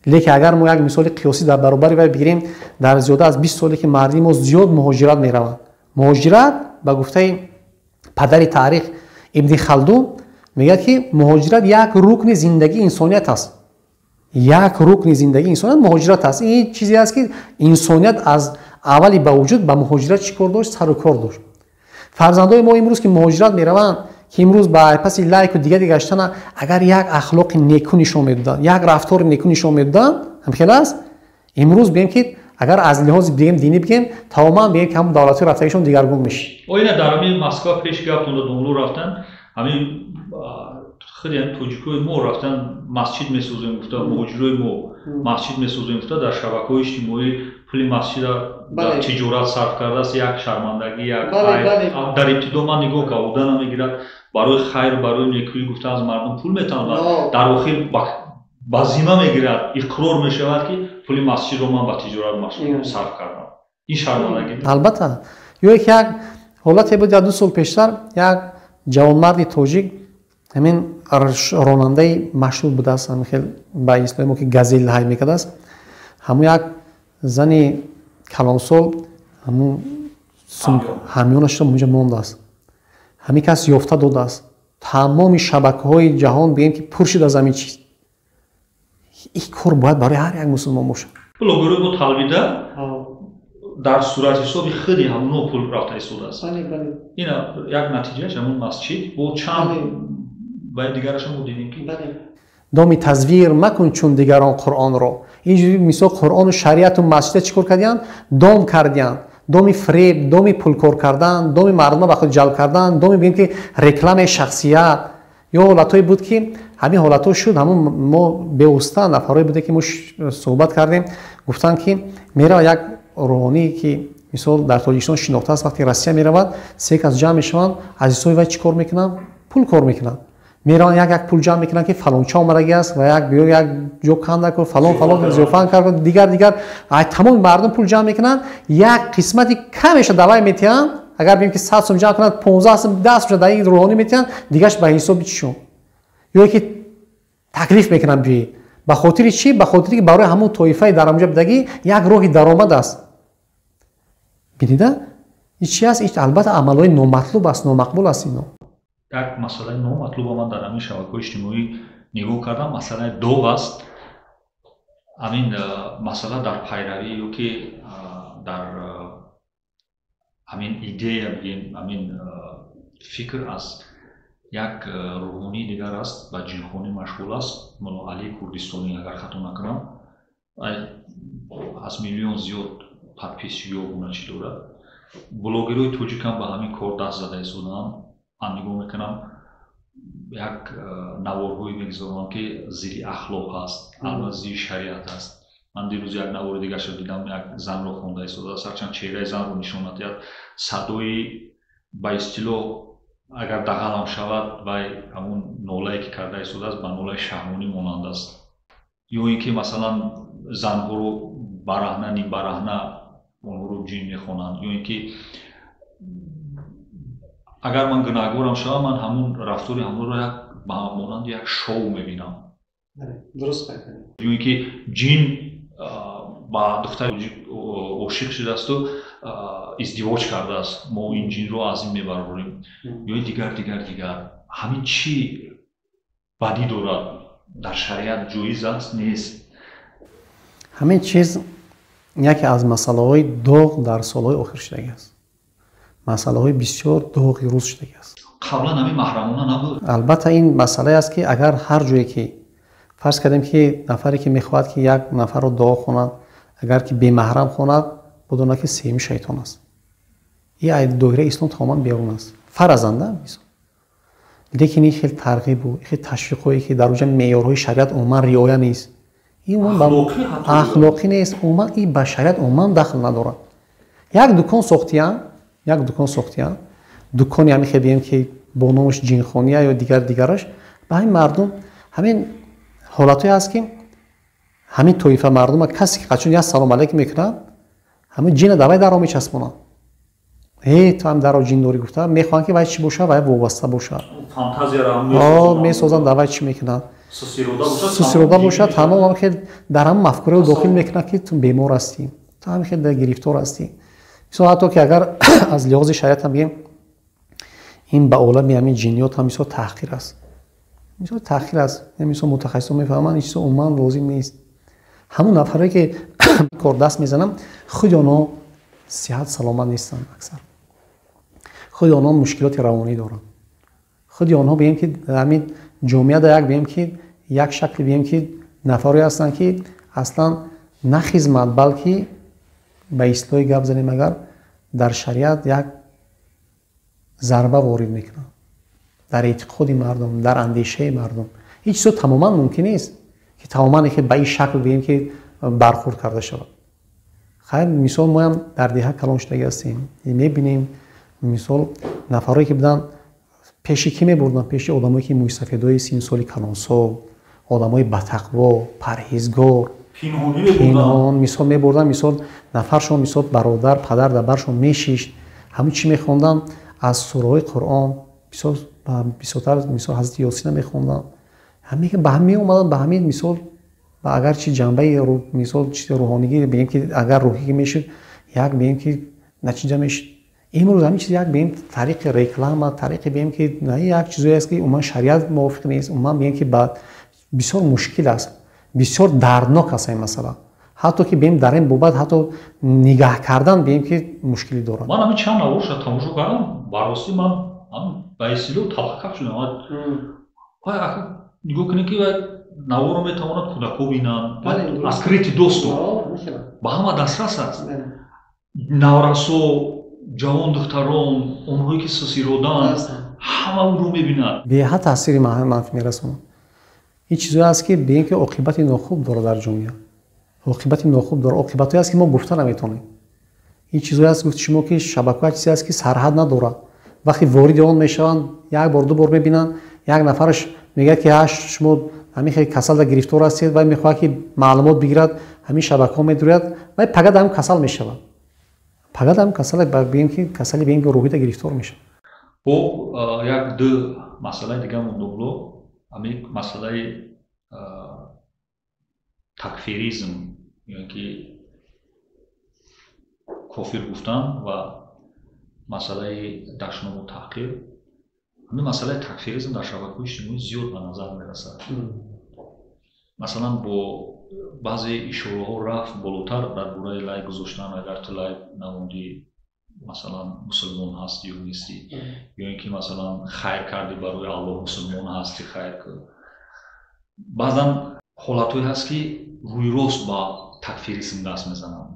Лекин агар мо як мисоли қиёсӣ дар баробари вай бигирем, дар зиёда аз 20 соле ки мардуми мо зиёд муҳоҷират мераванд. Муҳоҷират, ба гуфтаи падари таърих Ибни Халдун, мегӯяд, ки муҳоҷират як рукни зиндагии инсоният аст. Як рукни зиндагии инсоният муҳоҷират аст. Ин чизе аст, ки инсоният аз аввали ба вуҷуд ба муҳоҷират чӣ кор дошт, сару кор дошт. Фарзандои мо имрӯз ки муҳоҷират мераванд, ки имрӯз ба паси лайку дига гаштана, агар як ахлоқи неку нишон медоданд, як рафтори неку нишон медоданд, ҳамхел аст, имрӯз бигем ки агар аз лиҳози бигем динӣ бигем, тамоман бигем ки ҳамон давлатҳои рафтагишон дигаргун мешид. Оина дар ҳамин Москва пеш гаптонда домло рафтан, ҳамин худи ҳамин тоҷикои мо рафтан, масҷид месозем гуфта, муҳоҷирои мо масҷид месозем гуфта, дар шабакаҳои иҷтимоӣ пули масҷида дар тиҷорат сарф кардааст. Як шармандагӣ, як дар ибтидо ман нигоҳ карда намегирад, барои хайр, барои некӯӣ гуфта аз мардум пул металабад, дар охир ба зимма мегирад, иқрор мешавад, ки пули масҷидро ман ба тиҷорат сарф кардам. Ин шармандагӣ. Албатта. Ё ки як ҳолате буд, як 2 сол пештар, як ҷавонмарди тоҷик, ҳамин ронандаи машҳур будааст, ҳамин хел ба истилоҳи мо ки Газел ҳай мекардааст, ҳамун як зани калонсол ҳамун ҳамёнашро мунҷа мондааст, ҳамин кас ёфта додааст. Тамоми шабакаҳои ҷаҳон бигем ки пур шуд аз ҳамин чиз. Ин кор бояд барои ҳар як мусулмон бошад. Блогерҳои мо талбида дар суратҳисоби худи ҳамуно пул рафта истодааст. Ина як натиҷааш ҳамун масҷид бо чанд ва дигарашам мо дидем, ки доми тазвир макун чун дигарон Қуръонро. Инҷури мисол Қуръону шариату масҷида чӣ кор кардиянд? Дом кардиянд. Доми фиреб, доми пулкор кардан, доми мардума ба худ ҷалб кардан, доми бигем ки рекламаи шахсият ё ҳолатҳое буд, ки ҳамин ҳолатҳо шуд. Ҳамун мо беуста нафарҳое буде, ки мо суҳбат кардем, гуфтанд, ки меравад як рӯҳоние, ки мисол дар Тоҷикистон шинохта аст, вақте Россия меравад, се кас ҷамъ мешаванд, аз ҳисоби вай чӣ кор мекунанд? Пул кор мекунанд. Мераванд, як як пул ҷамъ мекунанд, ки фалонча омадагӣ аст ва як биё, як ҷо канда кун, фалон фалон зиёфан кард, дигар дигар. Ай тамоми мардум пул ҷамъ мекунанд, як қисмати камеша давай метиҳанд. Агар бигем ки 100 сум ҷамъ кунанд, 15 сум, 10 сум дар ин рӯҳонӣ метиҳанд, дигараш ба ҳисоби чишон ё ки таклиф мекунанд, биёед. Ба хотири чӣ? Ба хотире ки барои ҳамон тоифаи дар ҳамҷо будагӣ як роҳи даромад аст. Бинида, ин чи аст? Ин албатта амалҳои номатлуб аст, номақбул аст ино. Як масъалаи номатлуба ман дар ҳамин шабакаҳои иҷтимоӣ нигоҳ кардам, масъалаи доғ аст. Ҳамин масъала дар пайравӣ ё ки дар ҳамин идея бигем, ҳамин фикр аз як рӯҳонии дигар аст, ба ҷинхонӣ машғул аст, Мулло Алии Курдистонӣ, агар хато накунам, аз миллион зиёд подписчик ё гуна чӣ дорад. Блогерҳои тоҷикам ба ҳамин кор даст зада истодаанд. Ман нигоҳ мекунам, як наворҳое мегузорам, ки зидди ахлоқ аст, албатта зидди шариат аст. Ман дирӯз як навори дигаршо дидам, як занро хонда истодааст, ҳарчанд чеҳраи занро нишон надиҳад, садои ба истилоҳ агар дағалам шавад, вай ҳамун нолае ки карда истодааст, ба нолаи шаҳвонӣ монанд аст. Ё ин ки масалан занҳоро бараҳна, нимбараҳна онҳоро ҷин мехонанд, ё ин ки агар ман гунаҳгорам шавам, ман ҳамун рафтори ҳамонро як ба монанди як шоу мебинам. Ё ин ки ҷин ба духтари ошиқ шудаасту издивоҷ кардааст, мо ин ҷинро аз ин мебарорем, ё дигар дигар дигар. Ҳамин чӣ бадӣ дорад? Дар шариат ҷоиз аст, нест? Ҳамин чиз яке аз масъалаҳои доғ дар солҳои охир шудагӣ аст, масъалаҳои бисёр доғи рӯз шудагӣ аст. Қаблан ҳамин маҳрамона набуд. Албатта, ин масъалае аст, ки агар ҳар ҷое ки фарз кардем, ки нафаре ки мехоҳад, ки як нафарро дуо хонад, агар ки бемаҳрам хонад, бидонад, ки сеюми шайтон аст. Ин аз доираи ислом тамоман берун аст, фаразанда мисол. Лекин ин хел тарғибу хел ташвиқҳое, ки дар оҷа меъёрҳои шариат умуман риоя нест, ин ахлоқӣ нест, умуман ин ба шариат умуман дахл надорад. Як дукон сохтиян, як дукон сохтиян, дукони ҳамин хел бигем, ки бо номаш ҷинхония ё дигар дигараш. Ба ҳамин мардум ҳамин ҳолатҳое ҳаст, ки ҳамин тоифа мардума касе ки қачун як салом алейкум мекунад, ҳамин ҷина давай даро мечаспонад. Э, ту ҳам даро ҷин дорӣ гуфта, мехоҳанд, ки вай чӣ бошад, вай вобаста бошад, месозанд, давай чӣ мекунанд, сусирода бошад, тамом хел дар ҳамн мафкураро дохил мекунад, ки ту бемор ҳастӣ, ту ҳамин хел гирифтор ҳастӣ. Мисол, ҳатто ки агар аз лиҳози шариат ҳам бигем, ин ба олами ҳамин ҷинниёт ҳам мисол таҳқир аст, мисол таҳқир аст. Мисол мутахассисон мефаҳманд, ин чизо умуман лозим нест. Ҳамон нафарое ки кор даст мезананд, худи онҳо сиҳат саломат нестанд, аксар худи онҳо мушкилоти равонӣ доранд. Худи онҳо бигем, ки ҳамин ҷомеа як бигем, ки як шакли бигем, ки нафарое ҳастанд, ки аслан на хизмат, балки ба истилоҳи гап занем, агар дар шариат як зарба ворид мекунанд, дар эътиқоди мардум, дар андешаи мардум. Ҳеҷ чизо тамоман мумкин нест, ки тамоман ба ин шакл бигем, ки бархӯрд карда шавад. Хайр, мисол, моям дар деҳа калон шудагӣ ҳастем, мебинем, мисол, нафарое ки буданд, пеши кӣ мебурданд? Пеши одамое ки мӯйсафедои синну соли калонсол, одамои батақво, парҳезгор, пинҳон мисол мебурданд. Мисол, нафаршон, мисол, бародар, падар дар баршон мешишт, ҳамун чӣ мехонданд? Аз сураҳои Қуръон, мисол, бисёртар, мисол, ҳазрати Ёсина мехонданд. Ба ҳам меомаданд, ба ҳамин мисол, агарчи ҷанбаи мисол чизи рӯҳонигӣ бигем, ки агар рӯҳигӣ мешуд, як бигем, ки натиҷа мешуд. Имрӯз ҳамин чиз як бигем тариқи реклама, тариқи бигем, ки як чизое аст, ки умуман шариат мувофиқ нест, умуман бигем, ки ба бисёр мушкил аст, бисёр дарднок аст ин масъала. Ҳатто ки бигем дар ин бобат ҳатто нигаҳ кардан бигем, ки мушкилӣ дорад. Ман ҳамин чанд наворша тамошо кардам, барростӣ ман ба истилоҳ талхакак шудам. Нигоҳ кунед, ки наворо метавонад кӯдакҳо бинанд, открытый доступ, ба ҳама дастрас аст. Наврасо, ҷавон духтарон, онҳое ки сусиродаанд, ҳама ӯро мебинад. Беҳад таъсири манфӣ мерасонад. Ин чизое аст, ки бигем, ки оқибати нохуб дорад дар ҷомеа, оқибати нохуб дорад, оқибатҳое аст, ки мо гуфта наметавонем. Ин чизое аст, гуфти шумо, ки шабакаҳо чизе аст, ки сарҳад надорад. Вақте вориди он мешаванд, як бор, ду бор мебинанд, як нафараш мегӯяд, ки шумо ҳамин хеле касалда гирифтор ҳастед, вай мехоҳад, ки маълумот бигирад, ҳамин шабакаҳо медуряд, вай пага дар ҳам касал мешавад, пага дар ҳам касал, бигем, ки касали, бигем, ки рӯҳида гирифтор мешавад. Бо як ду масъалаи дига мондобло, ҳамин масъалаи такфиризм ё ки кофир гуфтан ва масъалаи дашному таҳқир. Ҳамин масъалаи такфиризм дар шабакаҳои иҷтимоӣ зиёд ба назар мерасад. Масалан, бо баъзе ишораҳо рафт болотар дар бораи лайк гузоштан, агар ту лайк намондӣ, масалан, мусулмон ҳастӣ ё нестӣ, ё ин ки, масалан, хайр кардӣ барои Аллоҳ, мусулмон ҳастӣ, хайр кун. Баъзан ҳолатҳое ҳаст, ки рӯйрост ба такфиризм даст мезананд.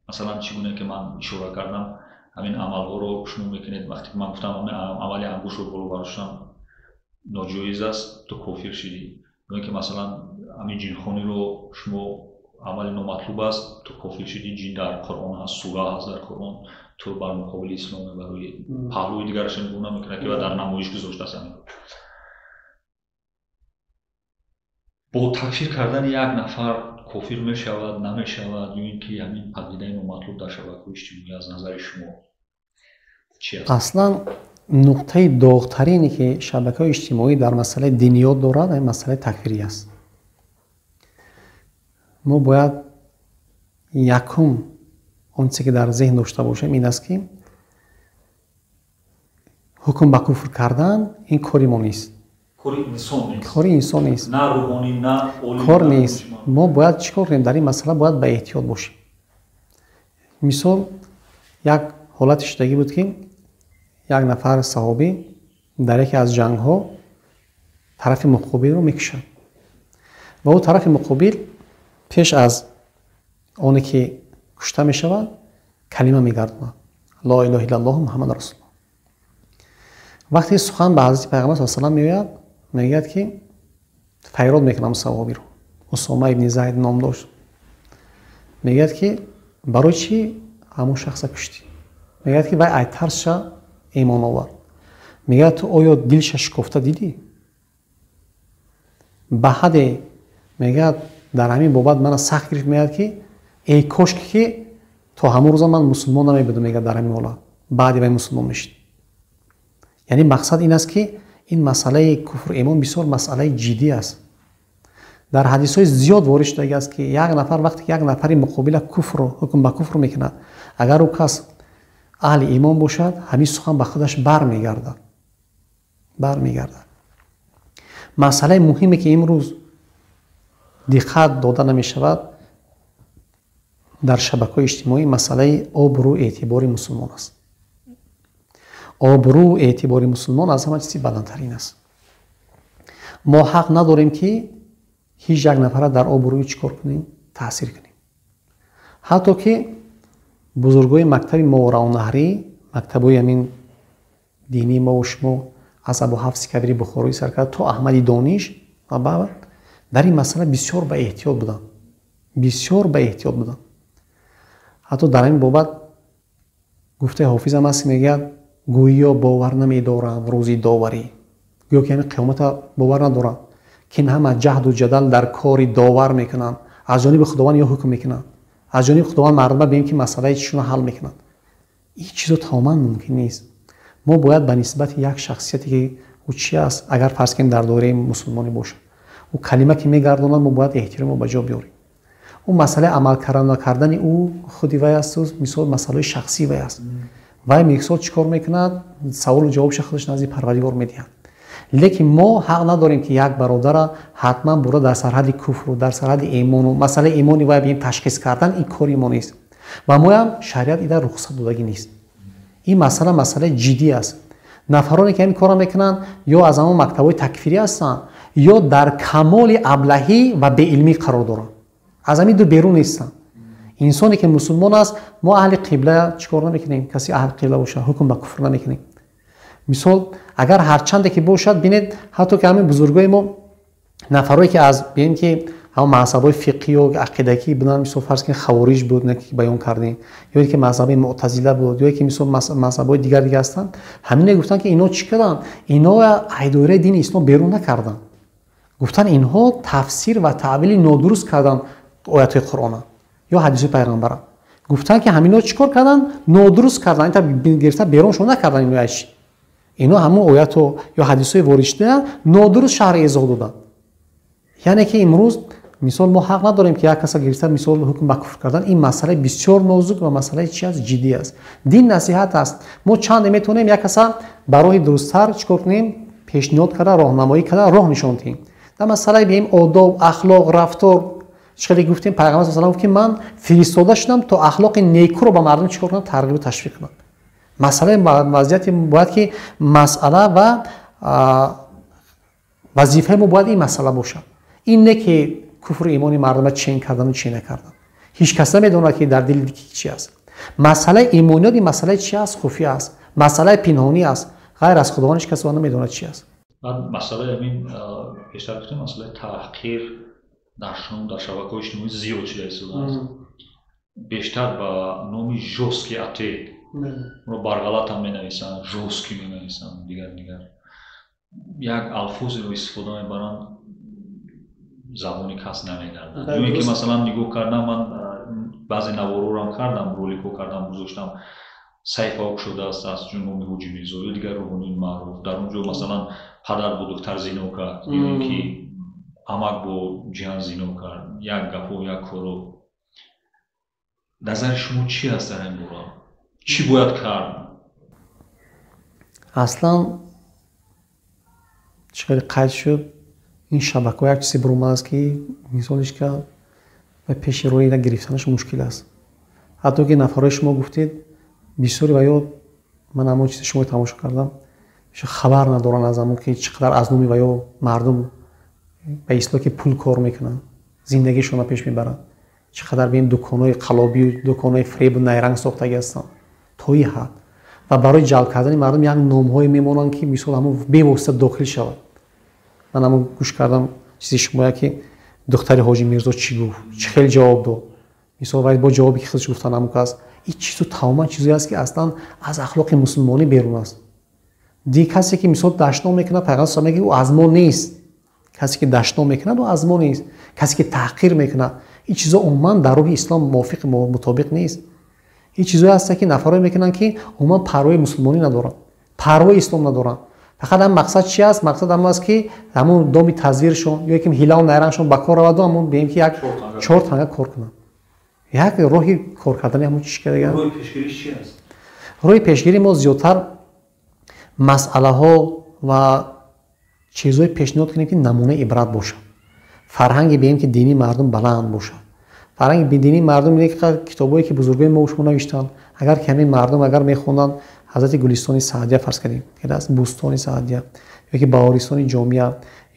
Масалан, чӣ гуна ки ман ишора кардам, ҳамин амалҳоро шумо мекунед, вақте ки ман гуфтам, ҳамин амали ангуштро боло бардоштан ноҷоиз аст, ту кофир шидӣ, ё ин ки, масалан, ҳамин ҷинхониро шумо амали номатлуб аст, ту кофир шидӣ, ҷин дар Қуръон ҳаст, сура ҳаст дар Қуръон, ту бар муқобили ислом мебароӣ. Паҳлӯи дигараш нигоҳ намекунад, ки дар намоиш гузоштааст. Ҳамин бо такфир кардани як нафар кофир мешавад, намешавад, ё ин ки ҳамин падидаи номатлуб дар шабакаҳои иҷтимоӣ аз назари шумо чи аст? Аслан нуқтаи доғтарине, ки шабакаҳои иҷтимоӣ дар масъалаи диниёт дорад, ин масъалаи такфирӣ аст. Мо бояд якум он чизе, ки дар зеҳн дошта бошем, ин аст, ки ҳукм ба куфр кардан ин кори мо нест. Кори инсон нест. Кори инсон нест. На рӯҳонӣ, на олим. Кор нест. Мо бояд чӣ кор кунем? Дар ин масъала бояд ба эҳтиёт бошем. Мисол, як ҳолати шудагӣ буд, ки як нафар саҳобӣ дар яке аз ҷангҳо тарафи муқобилро мекушад ва ӯ тарафи муқобил пеш аз оне ки кушта мешавад, калима мегардонад: ло илоҳа иллаллоҳ, Муҳаммад расулуллоҳ. Вақте сухан ба ҳазрати Пайғамбар с салам меояд, мегӯяд, ки файрод мекунам саҳобиро, Усома ибни Зайд ном дошт. Мегӯяд, ки барои чӣ ҳамон шахса куштӣ? Мегӯяд, ки вай ай тарсша имон овард. Мегӯяд, ту оё дилша шикофта дидӣ? Ба ҳадде мегӯяд, дар ҳамин бобат мана сахт гирифт. Мегӯяд, ки эй кошки ки то ҳамон рӯза ман мусулмон намебудам. Мегӯяд, дар ҳамин ҳолат баъди вай мусулмон мешид. Яъне мақсад ин аст, ки ин масъалаи куфру имон бисёр масъалаи ҷиддӣ аст. Дар ҳадисҳои зиёд ворид шудагӣ аст, ки як нафар вақте ки як нафари муқобила куфру ҳукм ба куфр мекунад, агар ӯ кас аҳли имон бошад, ҳамин сухан ба худаш бармегардад, бармегардад. Масъалаи муҳиме, ки имрӯз диққат дода намешавад дар шабакаҳои иҷтимоӣ, масъалаи обрӯ эътибори мусулмон аст. Обрӯ эътибори мусулмон аз ҳама чизи баландтарин аст. Мо ҳақ надорем, ки ҳеҷ як нафара дар обрӯи чӣ кор кунем, таъсир кунем. Ҳатто ки бузургои мактаби моварауннаҳрӣ, мактабҳои ҳамин динии мову шумо, аз Абу Ҳафси Кабири Бухороӣ сар карда то Аҳмади Дониш ва баъд, дар ин масъала бисёр ба эҳтиёт буданд, бисёр ба эҳтиёт буданд. Ҳатто дар ҳамин бобат гуфтаи Ҳофизам аст, ки мегӯяд: гӯё бовар намедорам рӯзи доварӣ, гӯё ки ҳамин қиёмата бовар надорам, ки ин ҳама ҷаҳду ҷадал дар кори довар мекунанд, аз ҷониби Худованд ё ҳукм мекунанд, аз ҷониби Худованд мардума бинем, ки масъалаи чишуна ҳал мекунанд. Ин чизо тамоман мумкин нест. Мо бояд ба нисбати як шахсияте, ки ӯ чи аст, агар фарз кунем, дар доираи мусулмонӣ бошад, ӯ калима ки мегардонад, мо бояд эҳтиромо ба ҷо биёрем. Ӯ масъалаи амал накардани ӯ худи вай асту мисол масъалаи шахсии вай аст. Вай мисол чӣ кор мекунад, саволу ҷавобша худаш назди Парвардигор медиҳад. Лекин мо ҳақ надорем, ки як бародара ҳатман бура дар сарҳади куфру дар сарҳади имону масъалаи имони вай бигем ташхис кардан, ин кори мо нест ва моям шариат ида рухсат додагӣ нест. Ин масъала масъалаи ҷиддӣ аст. Нафароне, ки ҳамин корро мекунанд, ё аз ҳамон мактабҳои такфирӣ ҳастанд, ё дар камоли аблаҳӣ ва беилмӣ қарор доранд. Аз ҳамин ду берун нестанд. Инсоне ки мусулмон аст, мо аҳли қибла чӣ кор намекунем? Касе аҳли қибла бошад, ҳукм ба куфр намекунем. Мисол, агар ҳарчанде ки бошад, бинед, ҳатто ки ҳамин бузургои мо, нафарое ки аз бинем ки ҳамон мазҳабҳои фиқҳию ақидакӣ буданд, мисол фарз кунед хавориҷ буд, ки баён кардем, ё ки мазҳаби муътазила буд, ё ки мисол мазҳабҳои дигар дигар ҳастанд, ҳамине гуфтанд, ки ино чӣ карданд? Ино аз доираи дини ислом берун накарданд. Гуфтанд, инҳо тафсир ва таъвили нодуруст карданд оятҳои Қуръона ё ҳадиси пайғамбара. Гуфтанд, ки ҳамино чӣ кор карданд? Нодуруст карданд, гирифта беруншон накарданд. Ино ино ҳамон ояту ё ҳадисҳои воридшуда нодуруст шарҳ изоҳ доданд. Яъне ки имрӯз мисол мо ҳақ надорем, ки як каса гирифта, мисол, ҳукм ба куфр кардан. Ин масъалаи бисёр нозук ва масъалаи чи аст? Ҷиддӣ аст. Дин насиҳат аст. Мо чанде метавонем як каса ба роҳи дурусттар чӣ кор кунем? Пешниҳод карда, роҳнамоӣ карда, роҳ нишон диҳем. Дар масъалаи бием одоб, ахлоқ, рафтор, чӣ хеле гуфтем, пайғамбар саллаллоҳу гуфт, ки ман фиристода шудам, то ахлоқи некуро ба мардум чӣ кор кунам? Тарғибу ташвиқ кунам. Масъалаи вазъияти бояд ки масъала ва вазифаи мо бояд ин масъала бошад. Ин не ки куфру имони мардума чен кардану чен накардан. Ҳеҷ кас намедонад, ки дар дили ки чи аст. Масъалаи имониёт ин масъалаи чи аст? Хуфия аст, масъалаи пинҳонӣ аст. Ғайр аз Худованд ҳеҷ кас намедонад, чи аст. Баъд масъалаи ҳамин, пештар гуфтем, масъалаи таҳқир дар шумо дар шабакаҳои иҷтимоӣ зиёд шуда истодааст, бештар ба номи жёсткий атей. Ро барғалатам менависанд, жёсткий менависанд, дигар дигар як алфозеро истифода мебаранд, забони кас намегардад. Ё ин ки масалан нигоҳ кардам, ман баъзе наворорам кардам, роликҳо кардам, гузоштам, саҳифаҳо кушодааст аз ҷун номи Ҳоҷи Мирзо ё дигар рӯҳонии маъруф. Дар он ҷо масалан падар бо духтар зино кард ё ин ки амак бо ҷиҳан зино кард, як гапҳо, як коро. Назари шумо чӣ аст дар ин бора? Чӣ бояд кард? Аслан, чӣ хеле қайд шуд, ин шабакаҳо як чизе баромадааст, ки мисол ҳеҷ ва пеши роҳи ина гирифтанаш мушкил аст. Ҳатто ки нафарҳои шумо гуфтед, бисёре ва ё ман ҳамон чизи шумо тамошо кардам, хабар надоранд аз ҳамон, ки чӣ қадар аз номи ва ё мардум ба истилоҳ ки пул кор мекунанд, зиндагишонро пеш мебаранд, чӣ қадар бинем дуконҳои қалобию дуконҳои фиребу найранг сохтагӣ ҳастанд то ин ҳад. Ва барои ҷалб кардани мардум як номҳое мемонанд, ки мисол ҳамон бевосита дохил шавад. Ман ҳамон гӯш кардам чизи шумоя, ки духтари Ҳоҷи Мирзо чӣ гуфт, чӣ хел ҷавоб дод. Мисол, вай бо ҷавобе ки худаш гуфтан, ҳамон кас ин чизу тамоман чизое аст, ки аслан аз ахлоқи мусулмонӣ берун аст. Ди касе ки мисол дашном мекунад, пайғамбар са мегӯяд, ӯ аз мо нест. Касе ки дашном мекунад, ӯ аз мо нест. Касе ки таҳқир мекунад, ин чизо умуман дар рӯҳи ислом мувофиқ, мутобиқ нест. Ин чизое ҳаста, ки нафарое мекунанд, ки умуман парвои мусулмонӣ надоранд, парвои ислом надоранд. Фақат ҳам мақсад чи аст? Мақсад ҳамон аст, ки ҳамон доми тазвиршон ё ки ҳилаву найрангшон ба кор раваду ҳамон бигем, ки як чор танга кор кунанд. Як роҳи кор кардани ҳамон чӣ кардага. Роҳи пешгирӣ, мо зиёдтар масъалаҳо ва чизҳое пешниҳод кунем, ки намунаи ибрат бошад, фарҳанги бигем ки динии мардум баланд бошад. Фарҳанги динии мардум, китобҳое ки бузургои мо шумо навиштанд, агар ки ҳамин мардум агар мехонданд, ҳазрати Гулистони Саъдия фарз кардем, Бӯстони Саъдия ё ки Баҳористони Ҷомия,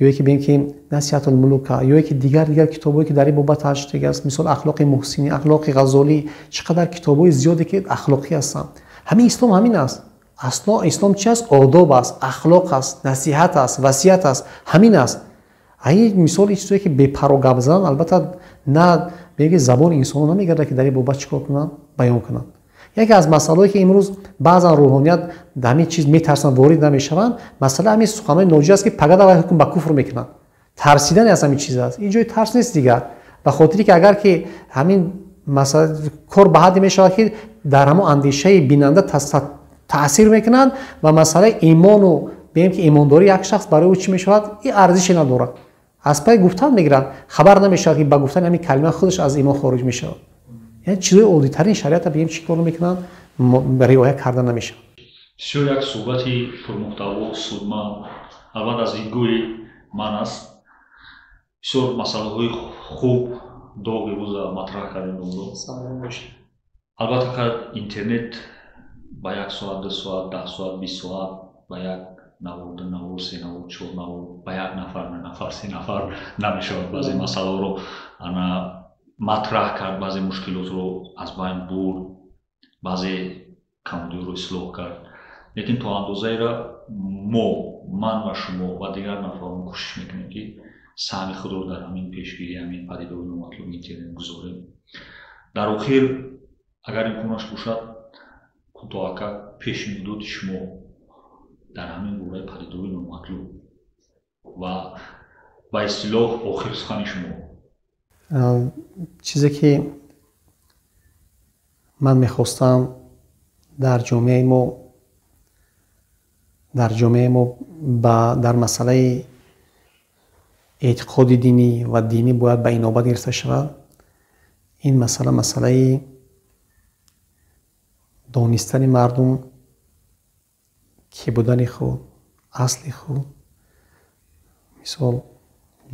ё ки бигем ки Насиҳатулмулука, ё ки дигар дигар китобҳое, ки дар ин бобат таҳшидаги аст, мисол Ахлоқи Муҳсинӣ, Ахлоқи Ғазолӣ, чӣ қадар китобҳои зиёде ки ахлоқӣ ҳастанд. Ҳамин ислом ҳамин аст. Асло ислом чи аст? Одоб аст, ахлоқ аст, насиҳат аст, васият аст, ҳамин аст. Ин мисол ин чизое ки бепаро гап задан, албатта, на бигем ки забони инсонҳо намегардад, ки дар ин бобат чӣ кор кунанд, баён кунанд. Яке аз масъалаҳое, ки имрӯз баъзан рӯҳоният дар ҳамин чиз метарсанд, ворид намешаванд, масъала ҳамин суханҳои ноҷиз аст, ки пагада вай ҳукм ба куфр мекунанд. Тарсидане аз ҳамин чиз аст. Ин ҷои тарс нест дигар, ба хотире ки агар ки ҳамин масъала кор ба ҳадде мешавад, ки дар ҳамон андешаи бинанда таъсир мекунанд ва масъалаи имону бигем ки имондорӣ як шахс барои ӯ чӣ мешавад? Ин арзише надорад. Аз пай гуфтан мегиранд, хабар намешавад, ки ба гуфтани ҳамин калима худаш аз имон хориҷ мешавад. Яъне чизои оддитарин шариата бигем чӣ кор мекунанд, риоя карда намешавад. Бисёр як суҳбати пурмуҳтаво, судманд, албатта, аз дидгоҳи ман аст. Бисёр масъалаҳои хуб, доғи рӯза матраҳ кардем. Албатта, интернет ба як соат, 2 соат, 10 соат, 20 соат, ба як навор, ду навор, се навор, чор навор, ба як нафар, ду нафар, се нафар намешавад баъзе масъалаҳоро ана. матраҳ кард, баъзе мушкилотро аз байн бурд, баъзе камбудиҳоро ислоҳ кард, лекин то андозаеро мо, ман ва шумо ва дигар нафарон кӯшиш мекунем, ки саҳми худро дар ҳамин пешгирии ҳамин падидаҳои номатлуби интернет гузорем. Дар охир, агар имконаш бошад, кӯтоҳака пешниҳодоти шумо дар ҳамин бораи падидаҳои номатлуб ва ба истилоҳ охир сухани шумо. Чизе ки ман мехостам дар ҷомеаи мо, дар ҷомеаи мо дар масъалаи эътиқоди динӣ ва динӣ бояд ба инобат гирифта шавад, ин масъала масъалаи донистани мардум ки будани худ, асли худ, мисол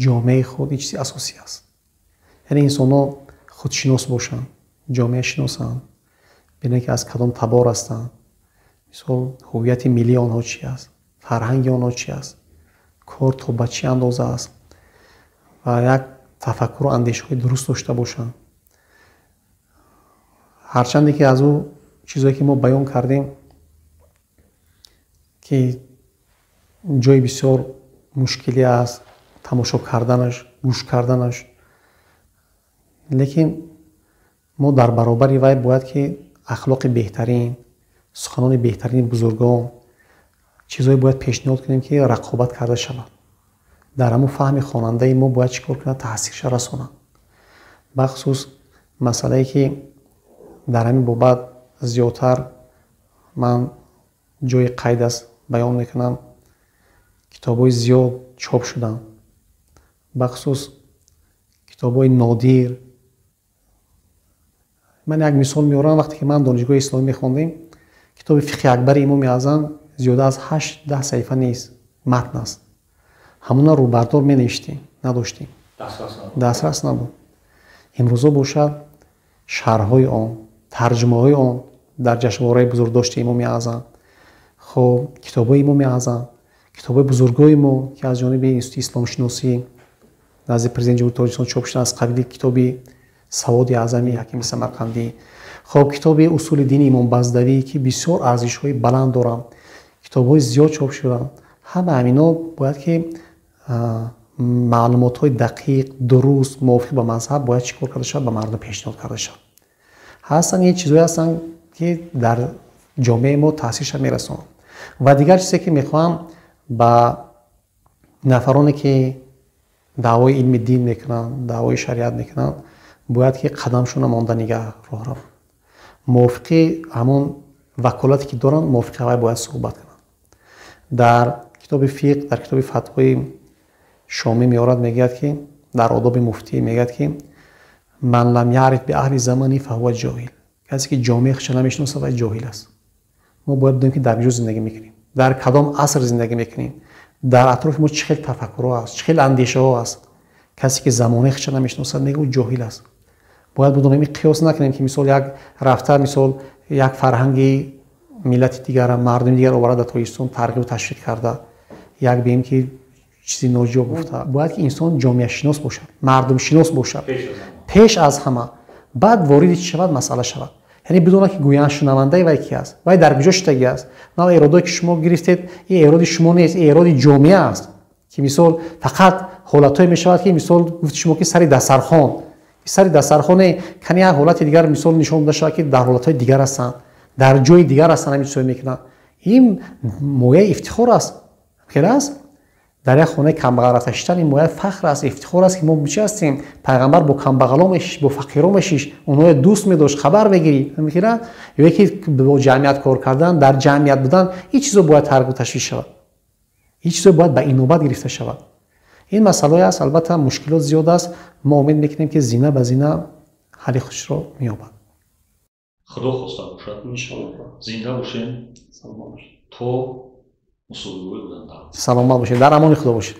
ҷомеаи худ, ин чизи асосӣ аст. Яъне инсонҳо худшинос бошанд, ҷомеашиносанд, бинанд, ки аз кадом табор ҳастанд, мисол ҳуввияти миллии онҳо чи аст, фарҳанги онҳо чи аст, кор то ба чӣ андоза аст ва як тафаккуру андешаҳои дуруст дошта бошанд. Ҳарчанде ки аз ӯ чизое ки мо баён кардем, ки ҷои бисёр мушкилӣ аст тамошо карданаш, гӯш карданаш, лекин мо дар баробари вай бояд ки ахлоқи беҳтарин, суханони беҳтарини бузургон, чизҳое бояд пешниҳод кунем, ки рақобат карда шавад. Дар ҳамун фаҳми хонандаи мо бояд чӣ кор кунад, таъсирша расонад. Бахусус масъалае ки дар ҳамин бобат зиёдтар ман ҷои қайд аст баён мекунам, китобҳои зиёд чоп шуданд, бахусус китобҳои нодир. Ман як мисол меорам: вақте ки ман донишгоҳи исломӣ мехондем, китоби фиқҳи акбари Имоми Аъзам зиёда аз 8-10 саҳифа нест, матн аст. Ҳамона рӯбардор менавиштем, надоштем, дастрас набуд. Имрӯзо бошад, шарҳҳои он, тарҷумаҳои он дар ҷашнвораи бузургдошти Имоми Аъзам, хоб, китобҳои Имоми Аъзам, китобҳои бузургои мо, ки аз ҷониби Институти исломшиносӣ назди Президенти Ҷумҳурии Тоҷикистон чоп шуданд, аз қабили китоби Саводи Аъзами Ҳакими Самарқандӣ, хоб, китоби Усули дини Имом Баздавӣ, ки бисёр арзишҳои баланд доранд, китобҳои зиёд чоп шуданд. Ҳама ҳамино бояд ки маълумотҳои дақиқ, дуруст, мувофиқ ба мазҳаб бояд чӣ кор карда шавад, ба мардум пешниҳод карда шавад. Ҳастанд ин чизҳое ҳастанд, ки дар ҷомеаи мо таъсирша мерасонанд. Ва дигар чизе ки мехоҳам ба нафароне, ки даъвои илми дин мекунанд, даъвои шариат мекунанд, бояд ки қадамшона монда нигаҳ роҳ раванд. Мувофиқи ҳамон ваколате ки доранд, мувофиқи ҳавай бояд суҳбат кунанд. Дар китоби фиқҳ, дар китоби фатвои Шомӣ меорад, мегӯяд, ки дар одоби муфтӣ мегӯяд, ки ман лам яъриф би аҳли замани фаҳува ҷоҳил. Касе ки ҷомеаи худша намешиносад, вай ҷоҳил аст. Мо бояд бидонем, ки дар куҷо зиндагӣ мекунем, дар кадом аср зиндагӣ мекунем, дар атрофи мо чӣ хел тафаккурҳо аст, чӣ хел андешаҳо аст. Касе ки замонаи худша намешиносад, мега, ӯ ҷоҳил аст. Бояд бидонем, ин қиёс накунем, ки мисол як рафта, мисол як фарҳанги миллати дигара, мардуми дигар оварда дар Тоҷикистон тарғибу ташвиқ карда, як бигем, ки чизи ноҷо гуфта. Бояд ки инсон ҷомеашинос бошад, мардумшинос бошад пеш аз ҳама, баъд вориди чӣ шавад, масъала шавад. Яъне бидонад, ки гӯянд шунавандаи вай ки аст, вай дар куҷо шудагӣ аст. На эродое ки шумо гирифтед, ин эроди шумо нест, ин эроди ҷомеа аст, ки мисол фақат ҳолатҳое мешавад, ки мисол гуфти шумо, ки сари дастархон, сари дастархоне кани як ҳолати дигар мисол нишон дода шавад, ки дар ҳолатҳои дигар ҳастанд, дар ҷои дигар ҳастанд, ҳамин чизҳое мекунанд. Ин мояи ифтихор аст, хел аст. Дар як хонаи камбағал рафта шиштан, ин мояи фахр аст, ифтихор аст, ки мо чӣ ҳастем. Пайғамбар бо камбағало мешишт, бо фақиро мешишт, онҳоро дӯст медошт, хабар мегирӣ, мехира ё ки бо ҷамъият кор кардан, дар ҷамъият будан, ин чизо бояд тарғибу ташвиқ шавад, ин чизо бояд ба инобат гирифта шавад. Ин масъалаое аст. Албатта, мушкилот зиёд аст. Мо умед мекунем, ки зина ба зина ҳалли худшро меёбад. Худо хоста бошад, зинда бошем то мусоҳибаҳои оянда. Саломат бошед, дар амони Худо бошед.